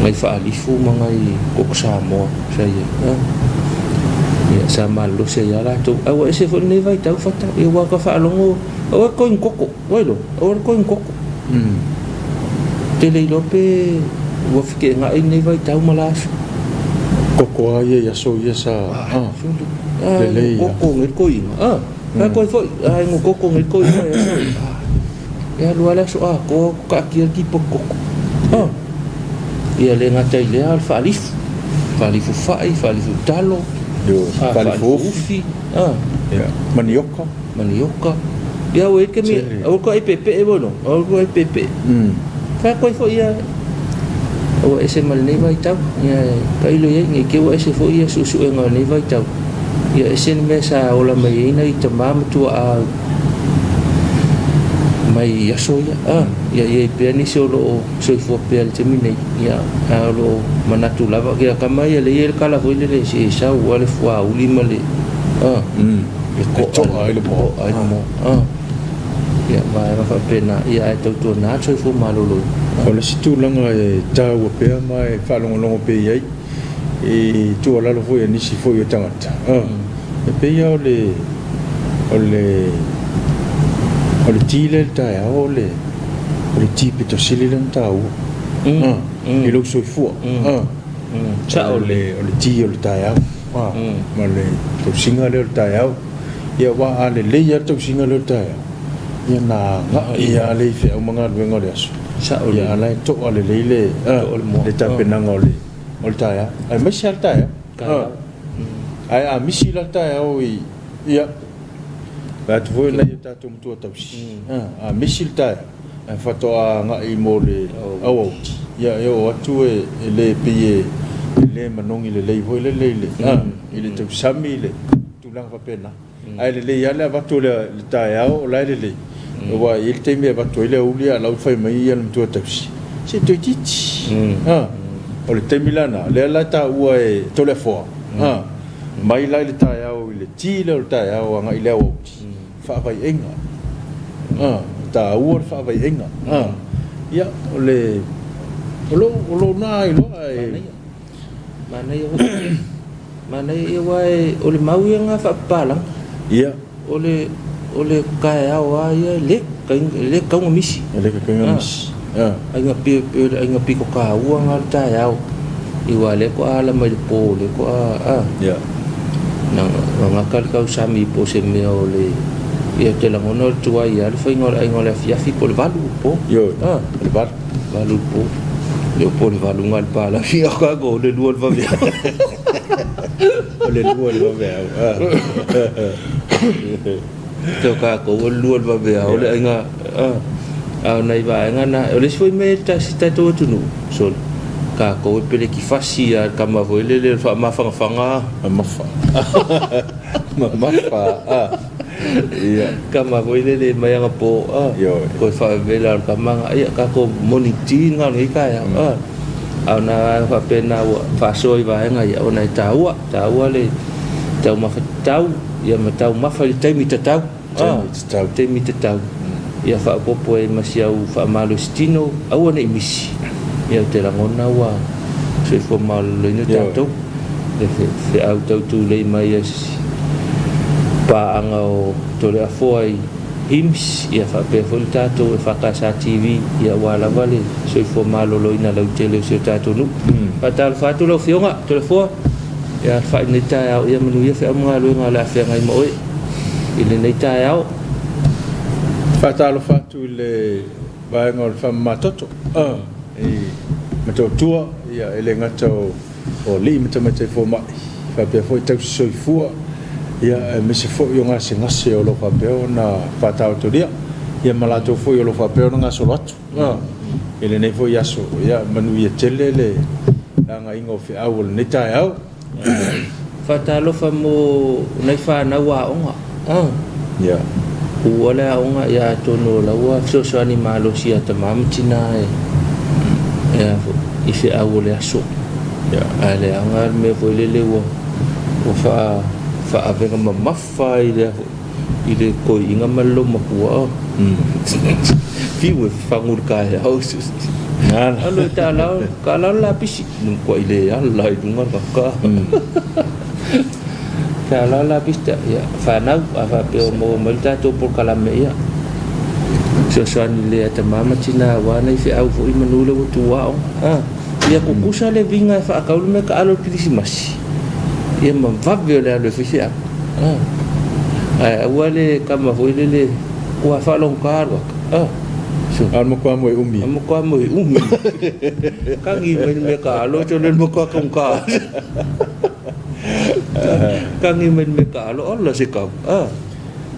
B: Ngai faalifu ma ngai koko Samoa sa i ai. Ia sa malolosi ai lava latou. Ae ua ese foi lenei vaitau Fata, ia ua ta faalogo aua e koe ni koko. Ua iloa, aua le koe ni koko. Ou te le iloa pe ua feteenai lenei vaitau ma la aso.
A: Koko lava ia i aso ia sa lelei
B: lava. Koko nei le toeaina. Fai atu ai foi, ai no koko nei le toeaina i aso ia. E alu lava le aso atoa o taatia le tipoti koko. Ia le gata i lea o le faalifu, faalifu fai, faalifu talo, faalifu ufi.
A: Manioka.
B: Manioka. Ia ua i ai le taimi, aua le toe ai peepee ua iloa, aua le toe ai peepee. Fai atu ai foi ia, ua ese ma lenei vaitau, ia tailo i ai, ne i te i ua ese foi ia suesuega o lenei vaitau, ia ese le mea sa ola mai ai nai tama ma tuaa mai aso ia. Ia i ai pea nisi o lo o soifua pea i le taimi nei, ia, ae o lo o manatu lava, ia tama ia lea e i ai le tala foi lele, se sau lava le fuauli ma le,
A: E to'a ai le moa.
B: To'a ai le moa. Ia, vaega faapena, ia ae tautuana le soifua maloloina.
A: O le isi tulaga e taua pea ma e faalogologo pea i ai, i tuualalo foi a nisi foi o tagata, e pei lava o le, o le, o le ti lea i le taeao o le, o le ti pito sili lea ona taua i lou soifua.
B: Sao
A: O le, o le ti o le taeao. Ma le tausiga lea o le taeao. Ia aua a lelei lava le tausiga lea o le taeao, ia ona agai lava lea i feau ma galuega o le aso.
B: Sao
A: lelei. Ia a o la e to'a lelei le le tapenaga o le o le taeao, aemaise lava le taeao.
B: Taeao.
A: Ae a misi la le taeao i, ia, vaai atu foi nai o tatou matua tausi, a misi le taeao, Ae faatoa agai mo le auauti, ia e oo atu e le pei e le manogi lelei foi lele i le, i le tausami i le tulaga faapena. Ae lelei lava le avatu o le taeao o la e lelei, aua e i ai le taimi e avatu ai le aoauli a o la ua fai mai le matua tausi, se toeitiiti. O le taimi la lena, lea la e taua e Toleafoa, mai la i le taeao i le ti lea o le taeao agai i le auauti, Faavaeaiga. A, taua le faavaeaiga. A, ia, o le, o lou, o lou na iloa e.
B: Manaia. Manaia foi. Manaia, ia aua e, o le mau ia na faapapalagi.
A: Ia.
B: O le, o le taeao lava ia e le, e le tatau ona misi.
A: E le tatau ona misi. A.
B: Aiga pei, pei o le aiga pito taua na o le taeao. Aua o lea faatoa ala mai le po, o lea faatoa, a.
A: Ia.
B: Na gata le tausami po o se mea o le, ia ou te lagona o le tuai lava le faiga o le aiga o le afiafi po o le 8 i le po.
A: Ioe, o le 8.
B: 8 i le po. Le po o le 8 na o le palagi a o le 2 o le vaveao.
A: O le 2 o le vaveao.
B: Te o tatou o le 2 o le vaveao le aiga, a o nai vaega na, o le isi foi mea e si tatou atunuu, sole, tatou e pelekifasi lava i le tama foi lele o le faamafanafanaga.
A: Mamafa. Mamafa, a. Ia.
B: Tama foi lele mai anapo, a.
A: Ioe.
B: Toe faavela o le tama na, ia tatou morning tea lena o lenei taeao, a. A o nai vaega faapena ua faasoa i vaega ia, ona e taua, taua le taumafa tatau, ia ma taumafa i le taimi tatau.
A: Taimi tatau.
B: Taimi tatau. Ia faaopoopo ai ma si au faamalositino, aua ne i misi. Ia ou te lagona ua soifua maloloina tatou. Le feau tau tulei mai a si paaga o Toleafoa i HIMS, ia faapea foi le tatou EFKS TV, ia aua lava le soifua maloloina lautele o si o tatou nuu. Faatalofa atu lau Afioga Toleafoa, ia alafai i lenei taeao, ia manuia feau ma galuega o le a feagai ma oe i lenei taeao.
A: Faatalofa atu i le vaega o le faamamatoto i Motootua, ia, e le gata o alii ma tamaitai fomai, faapea foi tausi soifua, ia, aemaise foi o gasegase o lo o faapea ona faataotolia, ia, ma latou foi o lo o faapea ona gasolo atu i lenei foi aso. Ia, manuia tele le agaiga o feau o lenei taeao.
B: Faatalofa mo nai fanau aoga.
A: Ia.
B: Ua le aoga, ia atonu o la ua fesoasoani malosi ia tama ma tina e a foi i feau o le aso. Ae leaga le mea foi lele ua ua faaavega mamafa i le i le toeaina ma le loomatua. Fiu e fagu i le taeao. Alu e taalao, taalao le lapisi. Matuai le ala i luga le kaka. Taalao le lapisi, ia, fanau, a faapea o maua mai le tatou polokalame, ia, fesoasoani lelei ia tama ma tina aua nai feau foi manu lea ua tu aoga. Ia tutusa le viga e faatau le mea taalo i le kerisimasi, ia ma vave o le alu e fai feau. Ae aua le tama foi lele ua faalogota alu atu.
A: A o le matua moe umi.
B: A matua moe umi. Kagi mai le mea taalo, sole le matua taugata. Kagi mai le mea taalo, ola se tau.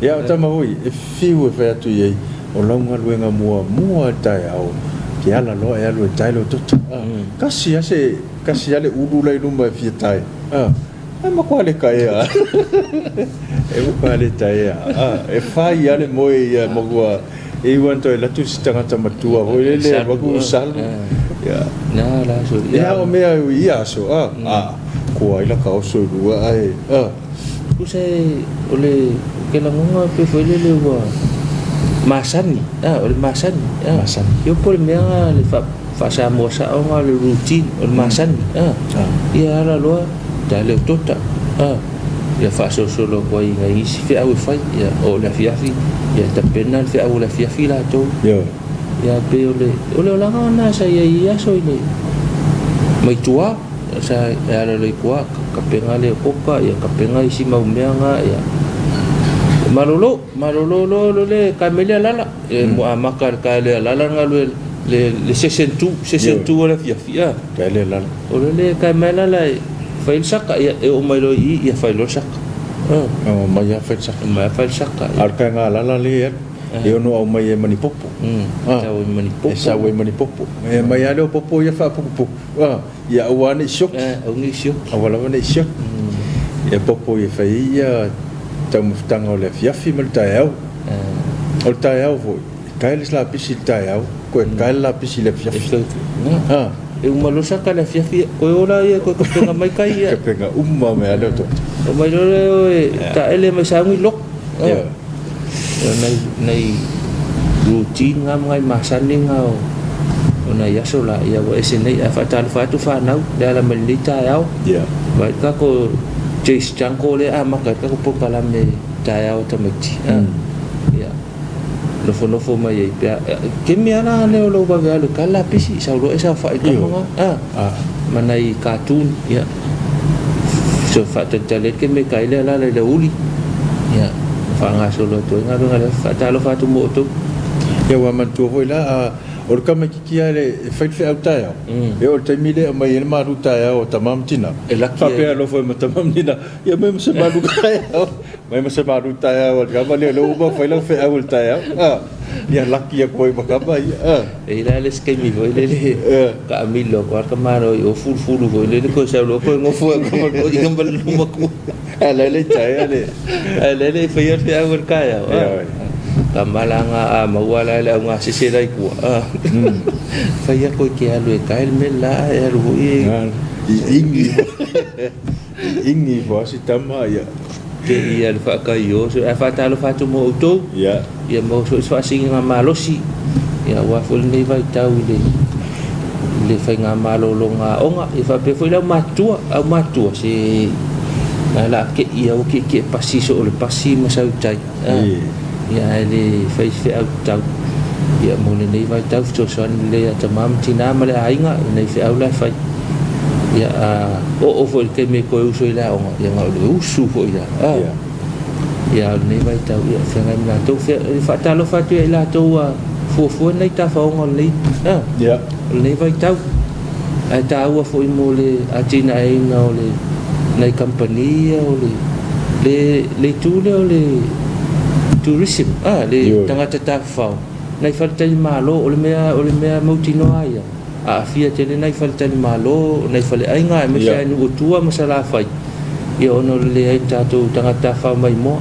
A: Ia, o tama foi, e fiu e fai atu i ai, o lau galuega muamua i le taeao, ke ala loa e alu e tae lou toto. Tasi lava se, tasi lava le ulu la i luma e fia tae. E matua le taea. E matua le taea. E fai lava le moe ia matua e iu lava ina toe alu atu si tagata matua foi lele alu atu salu. Ia.
B: Na la aso.
A: Ia o mea i ia aso a koa ai laka oso i luga ae a.
B: Tusa o le ke lagona pe foi lele ua masani, o le masani.
A: Masani.
B: Ia po o le mea na le faa-Samoa sao na o le routine, o le masani. Ia ala loa ta leo tota. Ia faasolosolo atu ai i nai isi feau e fai, ia oo i le afiafi, ia tapena le feau o le afiafi latou. Ia pei o le o le olaga lena sa i ai i ia aso i le mai tua. Sa e ala loa i tua, kapena le oka, ia kapena isi mau mea na, ia malolo, malolo loa loa le tae mai le alala. E amata i le tae le alala le galue le le session 2, session 2 o le afiafi a.
A: Tae le alala.
B: O le le tae mai alala e fai le saka, ia e oo mai loa i i, ia fai loa le saka.
A: O mai lava fai le saka.
B: Mai lava fai le saka.
A: A o le taega alala lea e alu, e ono aumai e manipopo.
B: Sau ai manipopo.
A: E sau ai manipopo. E aumai lava lea o popo ia faaputuputu. Ia aua ne i sioki.
B: Aua ne i sioki.
A: Aua lava ne i sioki. Ia popo ia fai ai ia taumafataga o le afiafi ma le taeao. O le taeao foi, e tae le lapisi i le taeao, toe tae le lapisi i le afiafi.
B: E uma loa saka i le afiafi, toe ola ia, toe tapena mai tai ia.
A: Tapena uma mai lava lea o toto.
B: Omai loa lea o e taele mai sauni loko. O nai, nai routine nga ma nai masani nga o, o nai aso la ia ua ese nei. Ae faatalofa atu fanau le ala mai lenei taeao. Vaai le tatou Jace Jungle lea e amata ai le tatou polokalame taeao tamaiti. Ia nofonofo mai ai pea. Kemi lava la lea o lou vave alu e tali lapisi, sau loa e saofai i le tama nga. Ma nai cartoon, ia. So faatalitali ai ke mea kai lea lala i le uli. Ia, faagasolo atu ai galuega lea, faatalofa atu mo outou.
A: Ia ua manatua foi la, a, o le tamaitiiti lava e fai le feau taeao, e oo i le taimi lea e aumai ai le malu taeao a tama ma tina,
B: E laki ai.
A: Faapea alofa ai ma tama ma tina, ia aumai ma se malu taeao, aumai ma se malu taeao a le tama lea, o lea ua uma ona fai lau feau i le taeao, a. Ia laki atu ai ma tama ia, a.
B: E i ai la le isi taimi foi lele, taamilo atu lava le tamaloa i o fulufulu foi lele toe sau loa toe nofo ai ma le toeaina ma le loomatua.
A: A o la e le i taea le.
B: A o la e le i faia le feau o le taeao, a. Tama la nga a maua la e le augasese la i tua, a. Fai atu e te alu e tae le mea le la ae alu foi e.
A: I igi i igi ifo lava si tama ia.
B: Te i alu faataio, ae faatalofa atu mo outou.
A: Ia.
B: Ia maua foi se faasiliga malosi ia aua foi lenei vaitau i le i le faigamalologa aoga. Ia faapea foi le aumatutua, aumatutua se na la ke'i aua kiekie pasi soo le pasi ma sau i tai. Ia ae le fai se feau tatau ia mo lenei vaitau fesoasoani lelei ia tama ma tina ma le aiga i nai feau la e fai. Ia a oo foi i le taimi e toe usu ai i le aoga, ia na o le usu foi lea. Ia, o lenei vaitau, ia, feagai ma latou. Faatalofa atu ia i latou ua fuafua nai tafaoga o lenei, o lenei vaitau. Ae taua foi mo le atinaeina o le nai kamupani ia o le le le itu lea o le tourism, a le tagata tafafao, nai faletalimalo, o le mea o le mea mautinoa ia, aafia tele nai faletalimalo, nai faleaiga, aemaise lava i nuu o tua ma Salafai, ia ona o le leai o tatou tagata tafafao maimoa.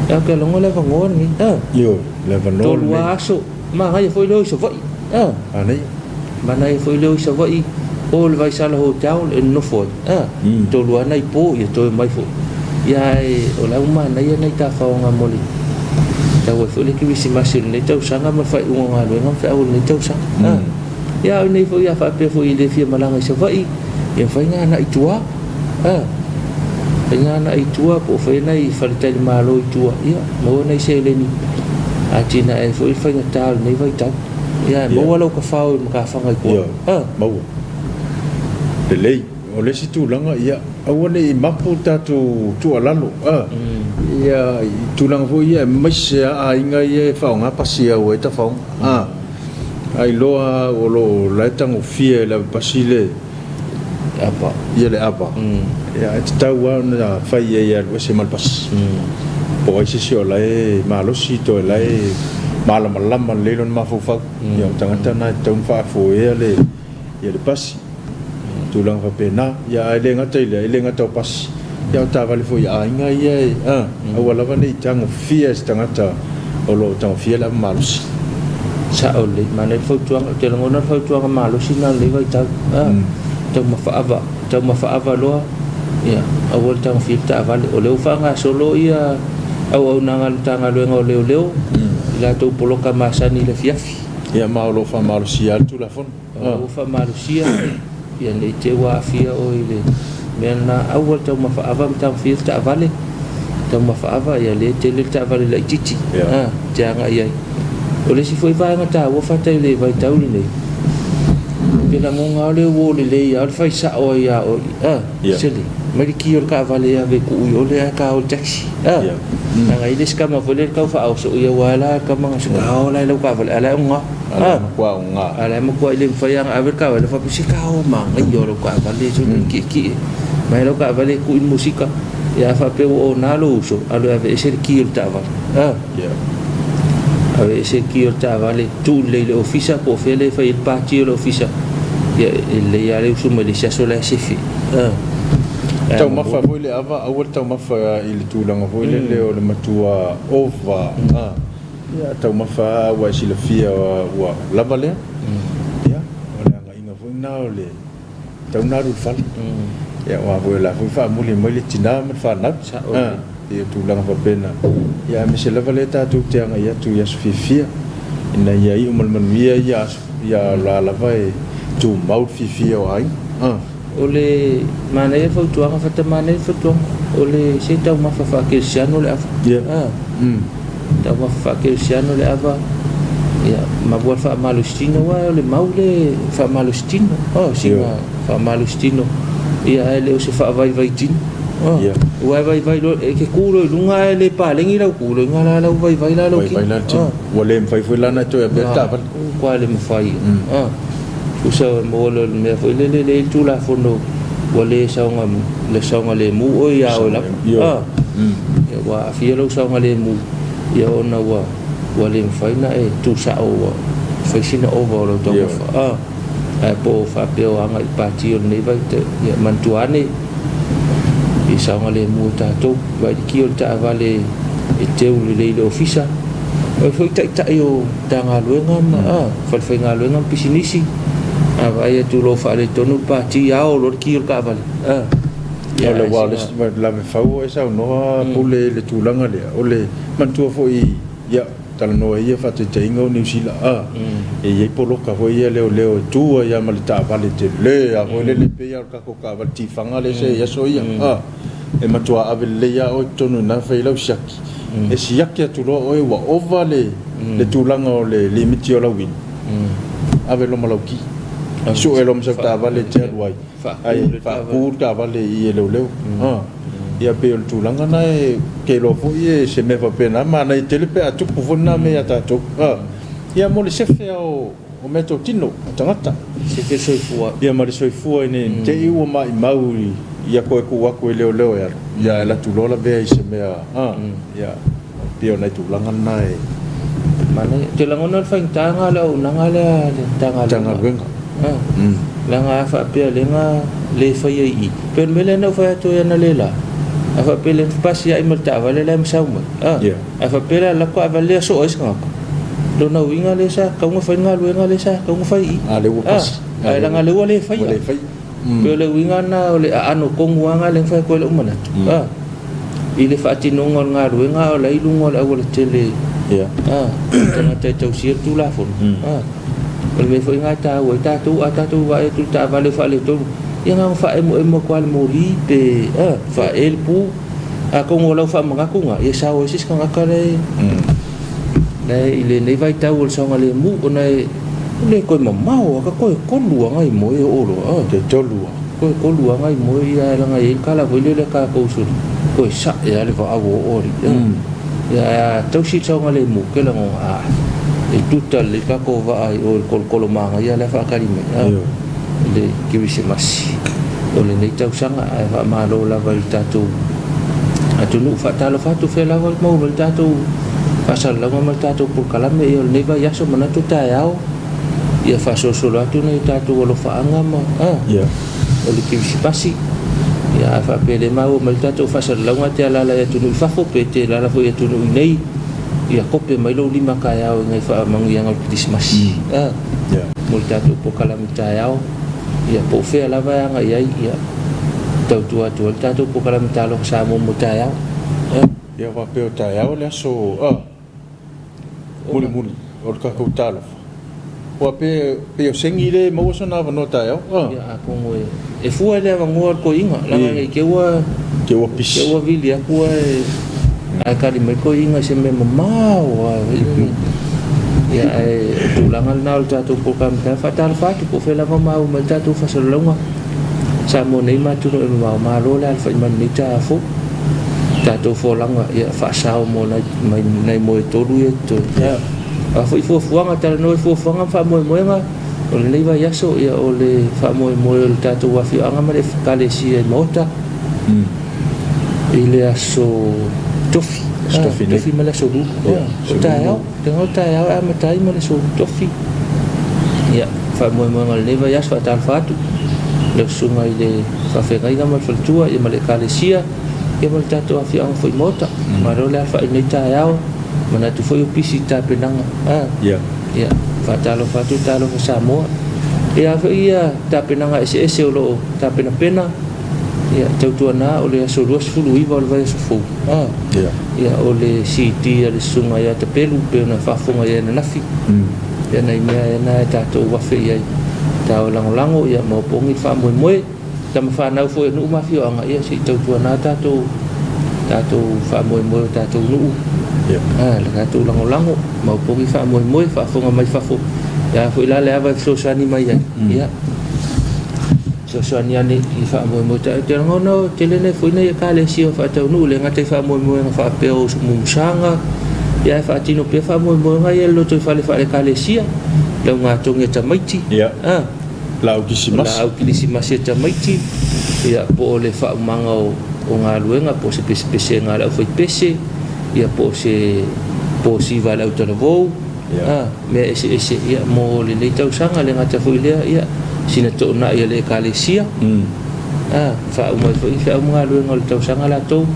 B: Ia ou te lagona le avanoa lenei, a.
A: Ioe, le avanoa
B: lenei. Tolu aso, manaia foi le o i Savaii, a.
A: Manaia.
B: Manaia foi le o i Savaii, o le Vaisala Hotel e nonofo ai, a. Tolu lava nai po, ia toe omai foi. Ia ae o la ua manaia nai tafaoga mo le tau ai foi le Kerisimasi o lenei tausaga ma le faaiuga o galuega ma feau o lenei tausaga, a. Ia a o nei foi a faapea foi e le fia malaga i Savaii, ia mafai ona agai i tua, a, mafai ona agai i tua po o fai nai faletalimalo i tua, ia maua nai seleni atinae ai foi le faigata o lenei vaitau. Ia ae maua lau kafao i matafaga i tua.
A: A. Maua. Lelei. O le isi tulaga, ia aua ne i mapu le tatou tuualalo, a, ia i tulaga foi ia aemaise lava aiga ia e faaaoga pasi e au ai tafaoga, a. Ailoa o lo o la e tagofia e le avepasi le
B: ava.
A: Ia le ava. Ia e tatau lava ona fai i ai e alu ese ma le pasi. Po o ai se isi o la e malosi toe la e malamalama lelei lona mafaufau. Ia o tagata na e tatau ona faafoea le ia le pasi, tulaga faapena. Ia ae le gata i lea, e le gata o pasi, ia o taavale foi a aiga ia e, a, aua lava ne i tagofia e se tagata o lo o tagofia le ava malosi.
B: Sao lelei, manaia le fautuaga, ou te lagona le fautuaga malosi lena i lenei vaitau, a, taumafa ava, taumafa ava loa, ia, aua le tagofia le taavale. O lea ua faagasolo ia auaunaga a le Matagaluega o Leoleo i latou poloka masani i le afiafi.
A: Ia ma o lo o faamalosia lava le Tulafono.
B: Ua faamalosia, ia ne i te i ua aafia oe i le mea lena. Aua le taumafa ava ma taumafai le taavale. Taumafa ava, ia lea e tele le taavale laitiiti e te agai ai. O le isi foi vaega taua Fata i le vaitau lenei, ou te lagona lava o le uo lelei lava o le fai sao ai ia oe, sele, mai le ki o le taavale e ave e tuu i o le ae ta o i le taxi. Leaga e i ai le isi tama foi lea e tau faaoso ia aua la le tama na ta o la i lau taavale a o la e oga.
A: A la e matua oga.
B: A la e matua le mafai lava ona ave le taavale faapea se ta o manaia o lau taavale sole tietie mai lau taavale e tuu i le musika. Ia a faapea ua ona lou uso alu e aveese le ki o le taavale. Aveese le ki o le taavale tuu lelei i le ofisa po o fea lea e fai ai le pati o le ofisa. Ia e lelei lava le usu mai le isi aso la e sefe.
A: Taumafa foi le ava, aua le taumafa i le tulaga foi lele o le matua ova, ia taumafa lava ua e silafia ua lava lea. Ia, o le agaiga foi lena o le tatau ona alu i le fale. Ia aua foi o la foi e faamuli mai le tina ma le fanau. Ia tulaga faapena. Ia aemaise lava lea tatou te agai atu i aso fiafia ina ia iu ma le manuia ia aso, ia o la lava e tumau le fiafia o aiga.
B: O le manaia le fautuaga, Fata manaia le fautuaga, o le se taumafa faakerisiano le ava.
A: Yeah.
B: Taumafa faakerisiano le ava, ia, maua le faamalositino, aua o le mau le faamalositino, oh, sina faamalositino, ia, ae le o se faavaivaitino. Oh,
A: yeah.
B: Aua e vaivai loa, e te tu loa i luga ae le paleni lau tu loa i luga la lau vaivai la lau
A: tino. Vaivai la le tino. Ua le mafai foi la ona e toe avea le taavale.
B: Ua le mafai. Tusa e maua loa i le mea foi lele lea e i ai le Tulafono ua le saoga le saogalemu oe ia oe lava.
A: A,
B: ia ua aafia lou saogalemu ia ona ua ua le mafai ona e tu sao ua fai sina ova o lau taumafa. A, ae po o faapea o agai i le pati o lenei vaitaimi, ia manatua ane i saogalemu o tatou, vaai i le ki o le taavale e teu lelei i le ofisa. O ai foi taitai o Matagaluega ma falefaigaluega ma pisinisi, a vaai atu loa ua faaletonu le pati, ao loa le ki o le taavale.
A: Ia, o le aua o le isi lave fau o e saunoa Pule i le tulaga lea, o le manatua foi, ia, talanoa i ia faataitaiga o Niu Sila, a, e i ai poloka foi ia leoleo e tu ai lava ma le taavale tele lava foi lele, pei lava o le tatou taavale tifaga lea sa i ai i aso ia, a, e matua ave lelei lava oe i totonu i ina fai ai lau siaki. E siaki atu loa oe ua ova le tulaga o le limiti o lau vili, ave loa ma lau ki. Sue loa ma sau taavale e te alu ai, ae faatu le taavale i i e leoleo. Ia pei o le tulaga lena e, ou te iloa foi e se mea faapena, manaia tele pe a tupu foi lena mea ia tatou. Ia mo le sefe lava o o meatotino o tagata.
B: Sefe soifua.
A: Ia ma le soifua ina ne i te i ua maimau ia koe tuu atu e leoleo e alu, ia ae alu atu loa lavea i se mea, a, ia, pei o nai tulaga na e.
B: Manaia. Ou te lagona o le faigata lena o le auaunaga lea a le Matagaluega.
A: Matagaluega.
B: A. Leaga a faapea o lea na le faia i i, pei o le mea lea na ou fai atu ai analeila, a faapea o lea na pasia'i ma le taavale la e masau mai, a.
A: Ia.
B: A faapea la, alu atu taavale lea soo ai se tagata, lona uiga lea sa tatau ona fai le galuega lea sa tatau ona fai i i.
A: A lea ua pasi.
B: A, ae leaga lea ua le faia.
A: Ua le faia.
B: Pei o le uiga lena o le aano tonu lava lena lea na fai atu ai lou manatu, a, i le faatinoga o le galuega a o la e i luga o le aualatele, a, o tagata e tausia le Tulafono, a. O le mea foi lena e taua ai tatou, a tatou vaai atu i le taavale ua faaletonu, ia na ona faaemoemo atu lava i le moli pe, a, faaee le pu. Atonu o lau faamanatu lena, ia sao ai se isi tagata la e i lenei vaitau o le saogalemu, ona e le toe mamao lava, toe tolu lava nai moe e oo loa.
A: Toe tolu lava.
B: Toe tolu lava nai moe, ia leaga e i ai le tala foi lele a tatou suli, toe sa'e lava le vaa ua oo alii. Ia ae a tausi le saogalemu, ou te lagona, a, e tuta lelei le tatou vaa i o i le tolotolo manaia la e faatali mai. Le Kerisimasi o lenei tausaga, ae faamalo lava i le tatou atunuu. Faatalofa atu fea lava maua mai le tatou faasalalauga ma le tatou polokalame ia o lenei vaiaso, manatu taeao ia faasolosolo atu nai o tatou alofaaga ma o le Kerisimasi. Ia a faapea le maua mai le tatou faasalalauga, te alaala i atunuu i fafo pe te alaala foi i atunuu i nei, ia kope mai lou lima taeao i nai faamanuiaga o le Kerisimasi. Mo le tatou polokalame taeao, ia po o fea lava e agai ai, ia tautua atu ai le tatou polokalame Talofa Samoa mo taeao.
A: Ia faapea o taeao le aso mulimuli o le tatou talofa. Ua pe pei o Segi le maua sona avanoa taeao.
B: Ia atonu e fua i le avanoa o le toeaina, leaga ne i te ua
A: te ua pisi.
B: Te ua vili atu ae ae tali mai toeaina i se mea mamao lava. Ia ae o tulaga lena o le tatou polokalame taeao, faatalofa atu po o fea lava maua mai le tatou faasalalauga Samoa nei ma atunuu e mamao, malo le alafai mai lenei taeao fou. Tatou folauga ia faasao mo nai mai nai moe e tolu ia e totoe. Ia a foi fuafuaga, talanoa i fuafuaga ma faamoemoega o lenei vaiaso, ia o le faamoemoe o le tatou afioaga ma le Ekalesia i Maota i le aso Tofi,
A: Aso Tofi nei.
B: Tofi ma le aso Lulu.
A: Ia,
B: O taeao, te o taeao e amata ai ma le aso Tofi. Ia, faamoemoega o lenei vaiaso, faatalofa atu lau susuga i le faafeagaiga ma le faletua ia ma le Ekalesia ia ma le tatou afioaga foi i Maota. Malo le alafai i lenei taeao, manatu foi o pisi i tapenaga.
A: Ia.
B: Ia, faatalofa atu, talofa Samoa. Ia foi ia tapenaga eseese o lo o tapenapena. Ia, tautuana o le aso 29 o le vaiaso fou.
A: Ia.
B: Ia, o le CD a le susuga ia Tapelu, pei ona faafofoga i ai ananafi. Ia, nai mea ea na e tatou afe i ai. Tao lagolago, ia, ma opogi le faamoemoe. Tama fanau foi a nuu ma afioaga, ia, se i tautuana tatou, tatou faamoemoe o tatou nuu.
A: Ia.
B: Le tatou lagolago, ma opogi faamoemoe, faafofoga mai fafo. Ia foi la le ava e fesoasoani mai ai. Ia. Fesoasoani ane i faamoemoe. Ou te lagona o tele nei foi nei Ekalesia o faataunuu, le gata i faamoemoega faapea o mumusaga, ia ae faatino pea faamoemoega ia i le lotoifale faale-Ekalesia, laugatogi a tamaiti,
A: Ia.
B: a,
A: Laau kirisimasi.
B: Laau kirisimasi a tamaiti, ia, po o le faaumaga o, o galuega, po o se pesepesega a le aufaipese, ia, po o se posiva a le autalavou,
A: Ia.
B: A, mea eseese, ia, mo lenei tausaga, le gata foi lea, ia, sina toonai a le Ekalesia, a, faauma ai foi feau ma galuega o le tausaga latou,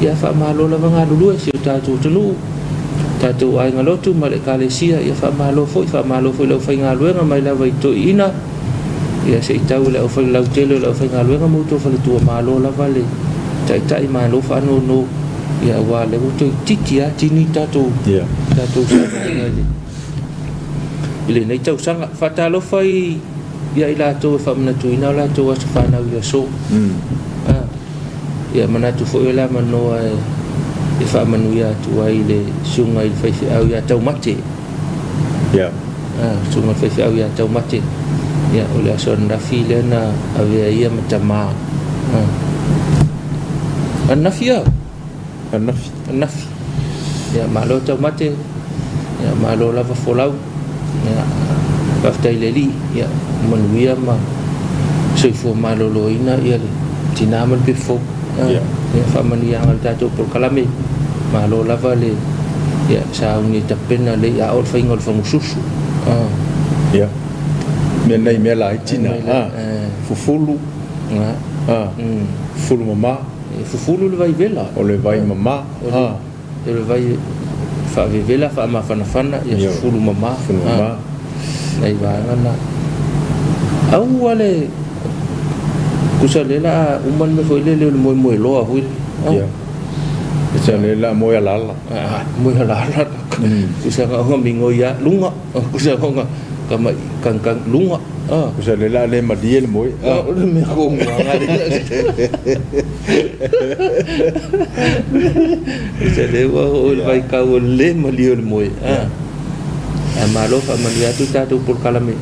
B: ia, faamalo lava galulue si o tatou atunuu, tatou aiga lotu ma le Ekalesia, ia, faamalo foi, faamalo foi i le aufaigaluega mai lava i toeaiina, ia, se i tau i le aufai, lautele o le aufaigaluega ma outou faletua, malo lava le taitai, malo faanono. Ia, aua o lea ua toeitiiti lava tini tatou,
A: Ia.
B: tatou saofaiga i le, i lenei tausaga. Faatalofa i, ia i latou e faamanatuina o latou aso fanau i le aso. Ah, ia manatu foi o le avanoa e, e faamanuia atu ai i le susuga i le faifeau ia Taumate.
A: Ia.
B: Ah, susuga i le faifeau ia Taumate. Ia, o le aso ananafi lea na avea ia ma tamā. Ah. Ananafi a?
A: Ananafi.
B: Ananafi. Ia, malo Taumate. Ia, malo lava folau. Ia, faafetai i le Alii, ia manuia ma soifua maloloina ia le tina ma le pepe fou. Ia, faamanuiaga i le tatou polokalame. Malo lava le ia sauni e tapena lelei a oo le faiga o le fagususu.
A: Ia, mea nei mea laiti na, fufulu, fufulu mama.
B: E fufulu le vai vela.
A: O le vai mama.
B: O le vai faavevela faamafanafana, ia fufulu mama.
A: Fufulu mama.
B: Nai vaega na. Aua le tusa o lea la a uma le mea foi lele o le moemoeloa foi lele.
A: Ia. Tusa o lea la a moe alaala.
B: Moe alaala. Tusa na ona migoi lava luga. Tusa na ona tamai tagitagi luga.
A: Tusa o lea la a le malie le moe.
B: O le mea tonu lava lena. Tusa o lea ua oo i le vaitau o le le malie o le moe. Ae malo faamanuia atu tatou polokalame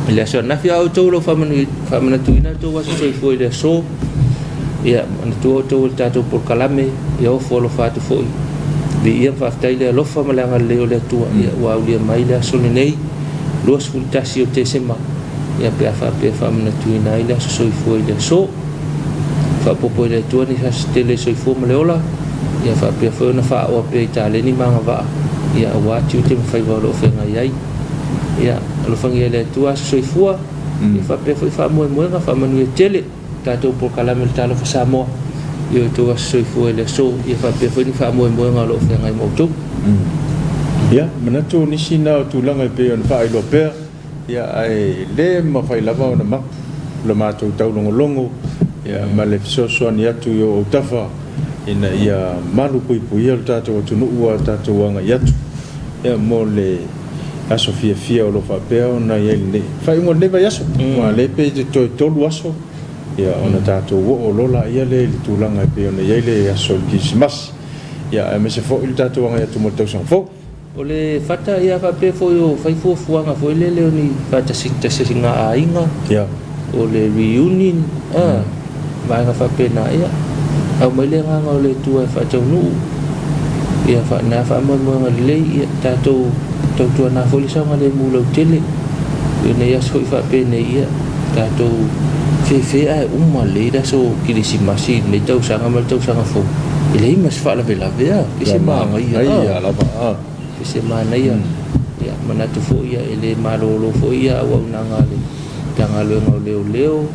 B: i le aso ananafi. A outou o lo o faamanatuina outou aso soifua i le aso, ia manatua outou o le tatou polokalame, ia ofo alofa atu foi. Viia ma faafetai le alofa ma le agalelei o le Atua, ia ua aulia mai le aso lenei, 21 o Tesema, ia pe a faapea e faamanatuina ai le aso soifua i le aso. Faaopoopo e le Atua ni aso tele i soifua ma le ola, ia faapea foi ona faaoa pea i taleni ma agavaa, ia aua tiute ma faiva o lo o feagai ai. Ia alofagia e le Atua aso soifua, ia faapea foi faamoemoega, faamanuia tele tatou polokalame o le Talofa Samoa i o outou aso soifua i le aso, ia faapea foi ni faamoemoega o lo o feagai ma outou.
A: Ia, manatu o nisi na o tulaga e pei ona faailoa pea. Ia, ae le mafai lava ona mapu le matou taulogologo ma le fesoasoani atu i ou autafa ina ia malupuipuia lo tatou atunuu a tatou agai atu mo le aso fiafia o lo o faapea ona i ai lenei faaiuga o lenei vaiaso. Aua o lea pei e toe 3 aso ona tatou oo loa lea i le tulaga e pei ona i ai le aso o le Kerisimasi, aemaise foi le tatou agai atu mo le tausaga fou.
B: O le fata ia faapea foi o fai fuafuaga foi lele o ni faatasitasiga aiga, o le reunion, a, vaega faapena, ia, aumai le agaga o le Atua e faataunuu, ia, na faamoemoega lelei, ia, tatou tautuana foi le saogalemu lautele, i lenei aso foi faapenei, ia, tatou fefe ae uma lelei le aso Kerisimasi i lenei tausaga ma le tausaga fou, e leai ma se faalavelave, a. E se manaia
A: lava a.
B: E se manaia. Ia, manatu foi ia e le malolo foi ia auaunaga a le Matagaluega o Leoleo,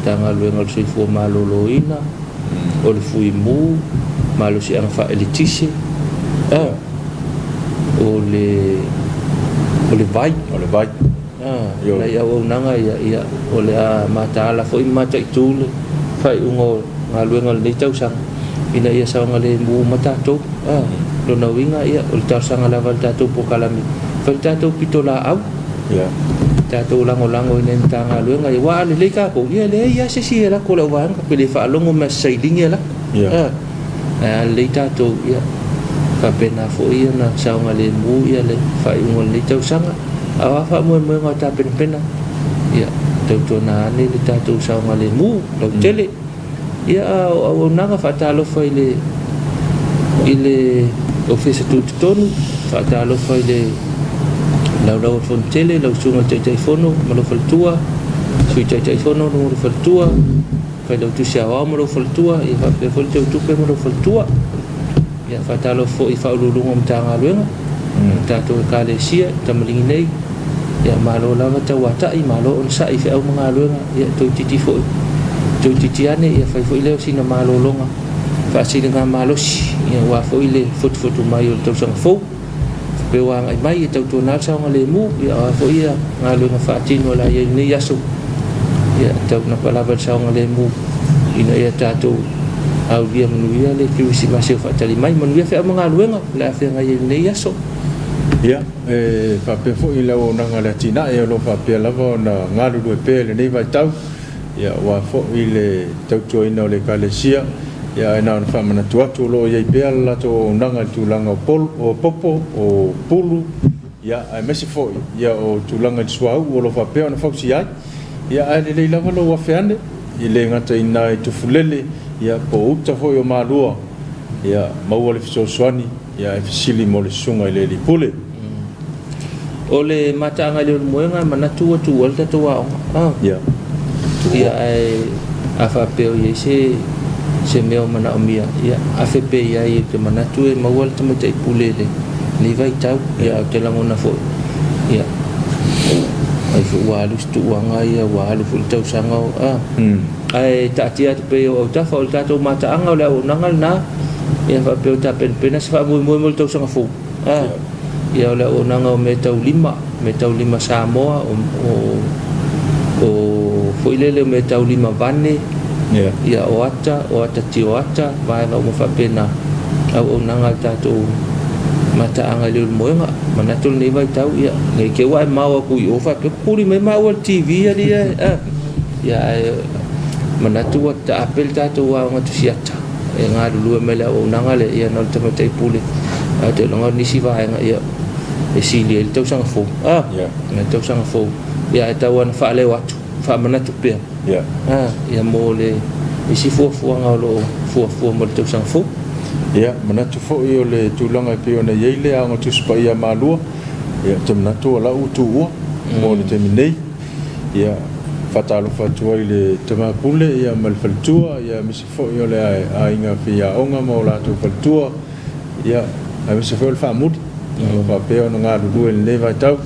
B: Matagaluega o le Soifua Maloloina, o le Fuimu, Malosiaga Faaeletise, a, o le o le vai.
A: O le vai.
B: A, nai auaunaga ia, ia, o le a mataala foi ma mataitu le faaiuga o galuega o lenei tausaga ina ia saogalemu uma tatou. A, lona uiga, ia, o le talosaga lava a le tatou polokalame, fai le tatou pitolaau,
A: Ia.
B: tatou lagolago i nai Matagaluega ia, aua a lelei tatou, ia e leai lava se isi e lako i lau vaega, pe le faalogo ma se sailini e lako.
A: Ia.
B: A, ae a lelei tatou, ia, faapena foi ona saogalemu ia le faaiuga o lenei tausaga. A o a faamoemoega o tapenapena, ia, tautuana ane le tatou saogalemu lautele. Ia, a o auaunaga faatalofa i le i le Ofisa Tutotonu, faatalofa i le Laulau a le Fono Tele, lau Susuga i le Taitaifono ma lou faletua, Sui Taitaifono ma lou faletua, Failautusi Aoao ma lou faletua, ia faapea foi le Teutupe ma lou faletua. Ia faatalofa foi i Faauluuluga o Matagaluega, o tatou Ekalesia i tamaligi nei. Ia malo lava tauatai, malo onosai i feau ma galuega, ia toeitiiti foi, toeitiiti ane, ia fai foi lea o sina malologa faasiligamalosi, ia aua foi le fotufotu mai o le tausaga fou. Faapea ua agai mai e tautuana le saogalemu, ia o a foi ia galuega faatino o le a i ai i lenei aso, ia taunapa lava i le saogalemu ina ia tatou aulia manuia le Kerisimasi o faatali mai. Manuia feau ma galuega o le a feagai ai i lenei aso.
A: Ia, e faapea foi le auaunaga a le atinae o lo o faapea lava ona galulue pea i lenei vaitau, ia, aua foi le tautuaina o le Ekalesia, ia, ae na ona faamanatu atu o lo o i ai pea le latou auaunaga i le tulaga o polu, o popo, o pulu, ia, aemaise foi, ia, o tulaga i le suauu o lo o faapea ona fausia ai. Ia, ae lelei lava lou afe ane, e le gata i ina i Tufulele, ia, po o uta foi o Malua, ia, maua le fesoasoani, ia, ae fesili mo le susuga i le Alii Pule.
B: O le mataaga i le Ulumoega e manatu ua tuua le tatou aoga. Ah.
A: Ia.
B: Ia ae a faapea o i ai se se mea o manaomia, ia afe pea i ai, ou te manatu e maua le tamaitai pule i lenei vaitau. Ia ae ou te lagona foi, ia ai foi ua alu si tuuaga ia, ua alu foi le tausaga o, ah. Ae taatia atu pea i ou autafa, o le tatou mataaga o le auaunaga lena, ia faapea o tapenapena se faamoemoe mo le tausaga fou. A, ia o le auaunaga o mea tau lima, mea tau lima Samoa, o, o, o foi lele o mea tau lima vane, ia o ata, o ata tioata, vaega uma faapena, auaunaga a le tatou mataaga i le Ulumoega. Manatu lenei vaitau, ia, nei te ua e mao atu i o faapea, kukuli mai maua i le TV alii e, a, ia ae manatu ua taape le tatou aoga tusiata. e galulue mai le auaunaga lea, ia na o le tamaitai pule, ae ou te iloa o nisi vaega ia e sili ai le tausaga fou. Ah,
A: Yeah.
B: le tausaga fou. Ia ae tau lava ina faaleo atu, faamanatu pea.
A: Yeah.
B: Ah, ia mo le isi fuafuaga o lo o fuafua mo le tausaga fou.
A: Ia, manatu foi o le tulaga e pei ona i ai le Aoga Tusi Paia a Malua, ia, ou te manatu o la ua tuua mo le taimi nei. Ia, faatalofa atu ai i le Tama Pule ia ma le faletua, ia aemaise foi o le aiga faiaoga ma o latou faletua, ia aemaise foi o le faamuli o lo o faapea ona galulue i lenei vaitau.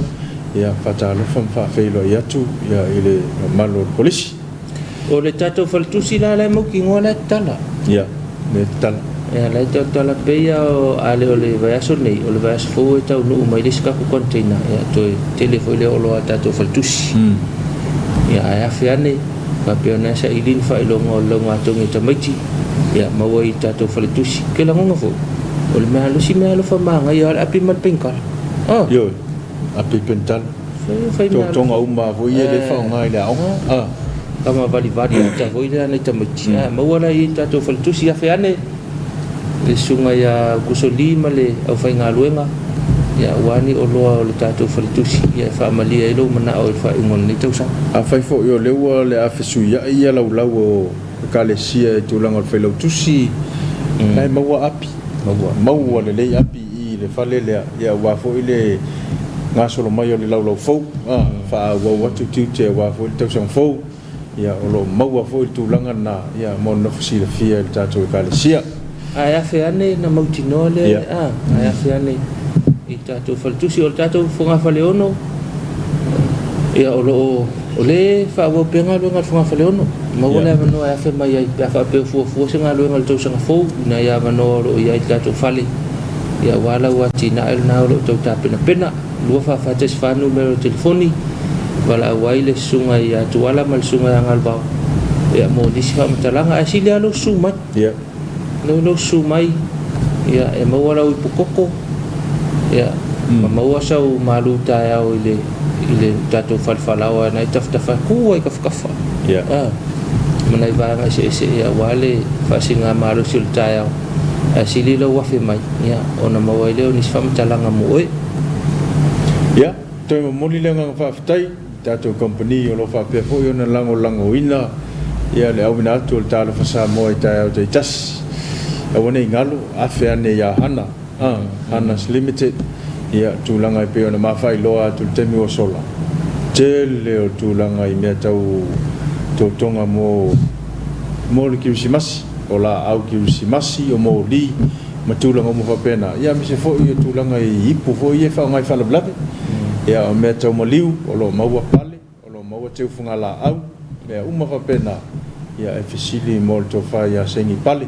A: Ia, faatalofa ma faafeiloai atu ia i le mamalu o le Kolisi.
B: O le tatou faletusi la, la e mautinoa la e tatala.
A: Ia, lea e tatala.
B: Ia, la e tatala pei lava o, a le o le vaiaso lenei, o le vaiaso fou e taunuu mai le isi tatou container, ia toe tele foi lea oloa a le tatou faletusi. Ia, ae afe ane, faapea ona e saili ni faailoga o le laugatogi a tamaiti, ia maua i le tatou faletusi. Ou te lagona foi, o le mea, le isi meaalofa manaia lava o le api ma le penitala. Ah!
A: Ioe, api penitala. Totoga uma foi ia lea e faaaoga i le aoga.
B: Tama valivali ata foi lea nai tamaiti. Maua la i tatou faletusi afe ane le susuga ia Aukuso Lee ma le aufaigaluega ia aua ni oloa o le tatou faletusi ia e faamalie ai lou manao i le faaiuga o lenei tausaga.
A: Afai foi o lea ua le a fesuiai ia laulau o Ekalesia i tulaga o le failautusi, la e maua api, maua lelei api i le fale lea, ia aua foi le gasolo mai o le laulau fou, faaauau atu tiute aua foi le tausaga fou, ia o lo o maua foi le tulaga lena, ia mo le nofo silafia e le tatou Ekalesia.
B: Ae afe ane na mautinoa lea, a, ae afe ane i tatou faletusi. O le tatou fogafaleono, ia o lo o O lea e faaauau pea galuega a le fogafaleono, maua le avanoa e afe mai ai pe a faapea o fuafua se galuega i le tausaga fou i nai avanoa o lo o i ai i le tatou fale, ia aua lau atinae lena o lo o tau tapenapena. 24 14 numera o telefoni, valaau ai le susuga ia Tuala ma le susuga ia Galuvao ia mo nisi faamatalaga, ae sili lava lou susu mai. Lou lou susu mai, ia e maua lau ipu koko, ia ma maua sau malu taeao i le i le tatou fale falaoa na e tafatafa ku ai kafakafa. Ah, ma nai vaega eseese ia aua le faasiligamalosi o le taeao. Ae sili lou afe mai, ia ona maua ai lea o nisi faamatalaga mo oe.
A: Ia, toe momoli le agaga faafetai tatou kamupani o lo o faapea foi ona lagolagoina ia le auina atu o le Talofa Samoa i taeao taitasi. Aua ne i galo, afe ane ia Hana, Hana's Limited, ia tulaga e pei ona ma faailoa atu i le taimi ua sola, tele o tulaga i mea tau totoga mo mo le Kerisimasi, o laau Kerisimasi, o moli, ma tulaga uma faapena, ia aemaise foi o tulaga i ipu foi ia e faaaoga i faalavelave. Ia o mea tau maliu, o lo o maua pale, o lo o maua teufagalaau, mea uma faapena, ia e fesili mo le tofa ia Segi Pale.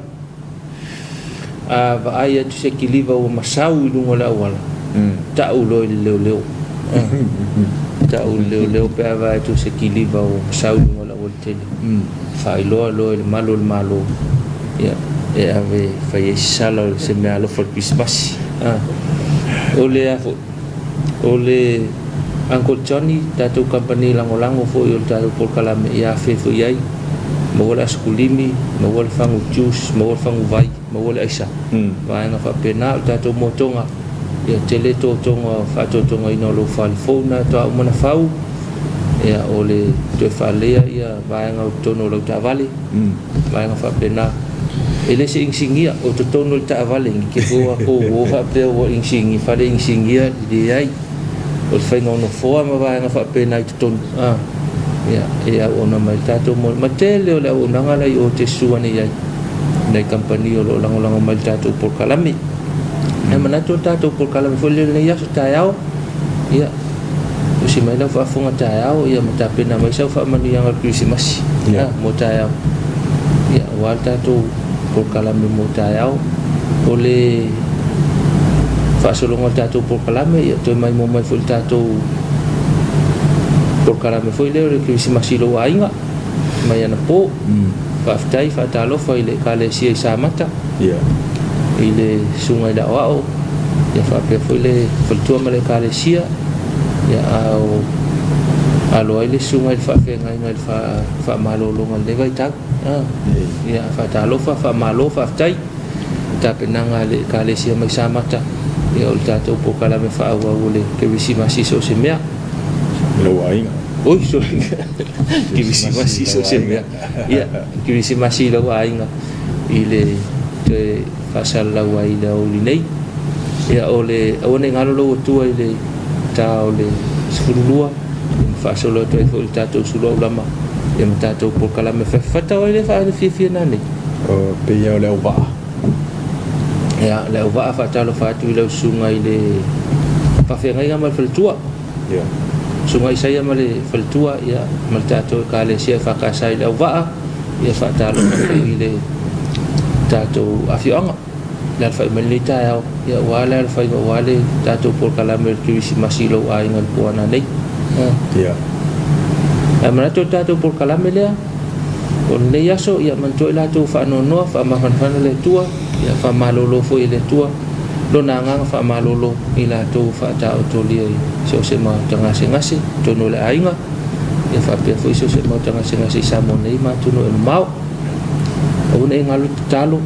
B: A vaai atu se kiliva ua masau i luga o le auala, tau loa i le leoleo. Tau i le leoleo pe a vaai atu se kiliva ua masau i luga o le aualatele. Faailoa loa i le malu o le Malo, ia, e ave e fai ai se sala o se meaalofa o le Kerisimasi. A, o le a foi, o le Uncle Johnny, tatou kamupani lagolago foi o le tatou polokalame, ia afe foi i ai, maua le asakulimi, maua le fagu juice, maua le fagu vai, maua le aisa. Vaega faapena, o le tatou motoga, ia tele totoga faatotogaina o lou fale fou na faatoa uma ona fau, ia o le toe faaleleia ia vaega o totonu o lau taavale, vaega faapena. E le se inisinia, o totonu o le taavale, ni te foi ua kou o faapea ua inisinia, fale inisinia, leai. o le faiga o nofoa ma vaega faapena i totonu, a, ia, e auauna mai le tatou mo, ma tele o le auaunaga la i o te susu ane i ai nai kamupani o lo o lagolago mai le tatou polokalame. Ae manatu o le tatou polokalame foi lea lenei aso taeao, ia, usi mai lau faafofoga taeao, ia, ma tapena mai sau faamanuiaga o le Kerisimasi, yeah, mo taeao, ia, aua le tatou polokalame mo taeao. O le faasologa o le tatou polokalame, ia, toe maimoa mai foi le tatou polokalame foi lea o le Kerisimasi i lou aiga mai anapo. Faafetai, faatalofa i le Ekalesia i Samata,
A: yeah,
B: i le susuga i le aoao, ia, faapea foi le faletua ma le Ekalesia, ia, a o alo ai le susuga i le faafeagaiga i le faamalologa i lenei vaitau. Ia, faatalofa, faamalo, faafetai tapenaga a le Ekalesia mai Samata, ia, o le tatou polokalame faaauau o le Kerisimasi i so o se mea.
A: Lou aiga.
B: Oi, sorry. Kerisimasi i so o se mea. Ia, Kerisimasi i lou aiga i le toe faasalalau ai i le aoauli nei. Ia, o le aua ne i galo lou atua i le ta o le 12, ia, ma faasolo atu ai foi i le tatou sulu aulama, ia, ma tatou polokalame fafata o ai le fiafia nanei.
A: O pei o le auvaa.
B: Ia, le auvaa, faatalofa atu i lau susuga i le faafeagaiga ma le faletua.
A: Yeah.
B: Susuga Isaia ma le faletua, ia, ma le tatou Ekalesia e Whakasa i le auvaa, ia, faatalofa foi i le tatou afioaga. Le alafai mai lenei taeao, ia, aua le alafaiva, aua le tatou polokalame o le Kerisimasi i lou aiga i le po ananei.
A: Yeah.
B: Ae manatu o le tatou polokalame lea, o lenei aso, ia, manatua i latou faanoanoa, faamafanafana le Atua, ia, faamalolo foi e le Atua lona agaga faamalolo i latou faataotolia i so o se maota gasegase totonu o le aiga, ia, faapea foi so o se maota gasegase i Samoa nei ma atunuu e mamao. Aua ne i galo tatalo,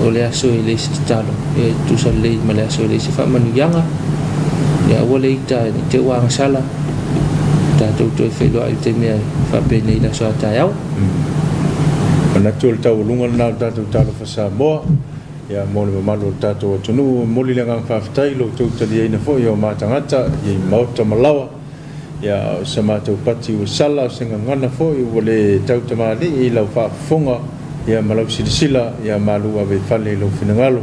B: o le aso e leai se tatalo, e tutusa lelei ma le aso e leai se faamanuiaga. Ia, aua le ita ne i te i ua agasala, tatou toe feiloai i le taimi e faapenei i le aso a taeao.
A: Manatu o le taualuga lena o le tatou Talofa Samoa, ia, mo le mamalu o le tatou atunuu. E momoli le agaga faafetai i lo outou taliaina foi o ma tagata i maota ma laoa. Ia, o se matou pati ua sala, o se gagana foi ua le tautamalii i lau faafofoga, ia, ma lau silasila, ia, malu ave i fale i lou finagalo.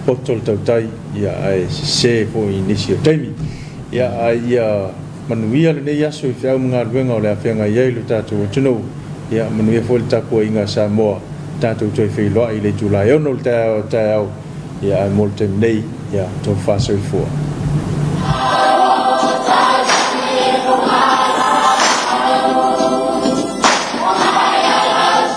A: Poto le tautai, ia, ae sese foi i nisi o taimi. Ia, ae ia manuia lenei aso i feau ma galuega o le a feagai ai lo tatou atunuu. Ia, manuia foi le tapuaiga a Samoa. Tatou toe feiloai i le itula e 6 o le taeao a taeao. Ia, ae mo le taimi nei, ia, tofa soifua.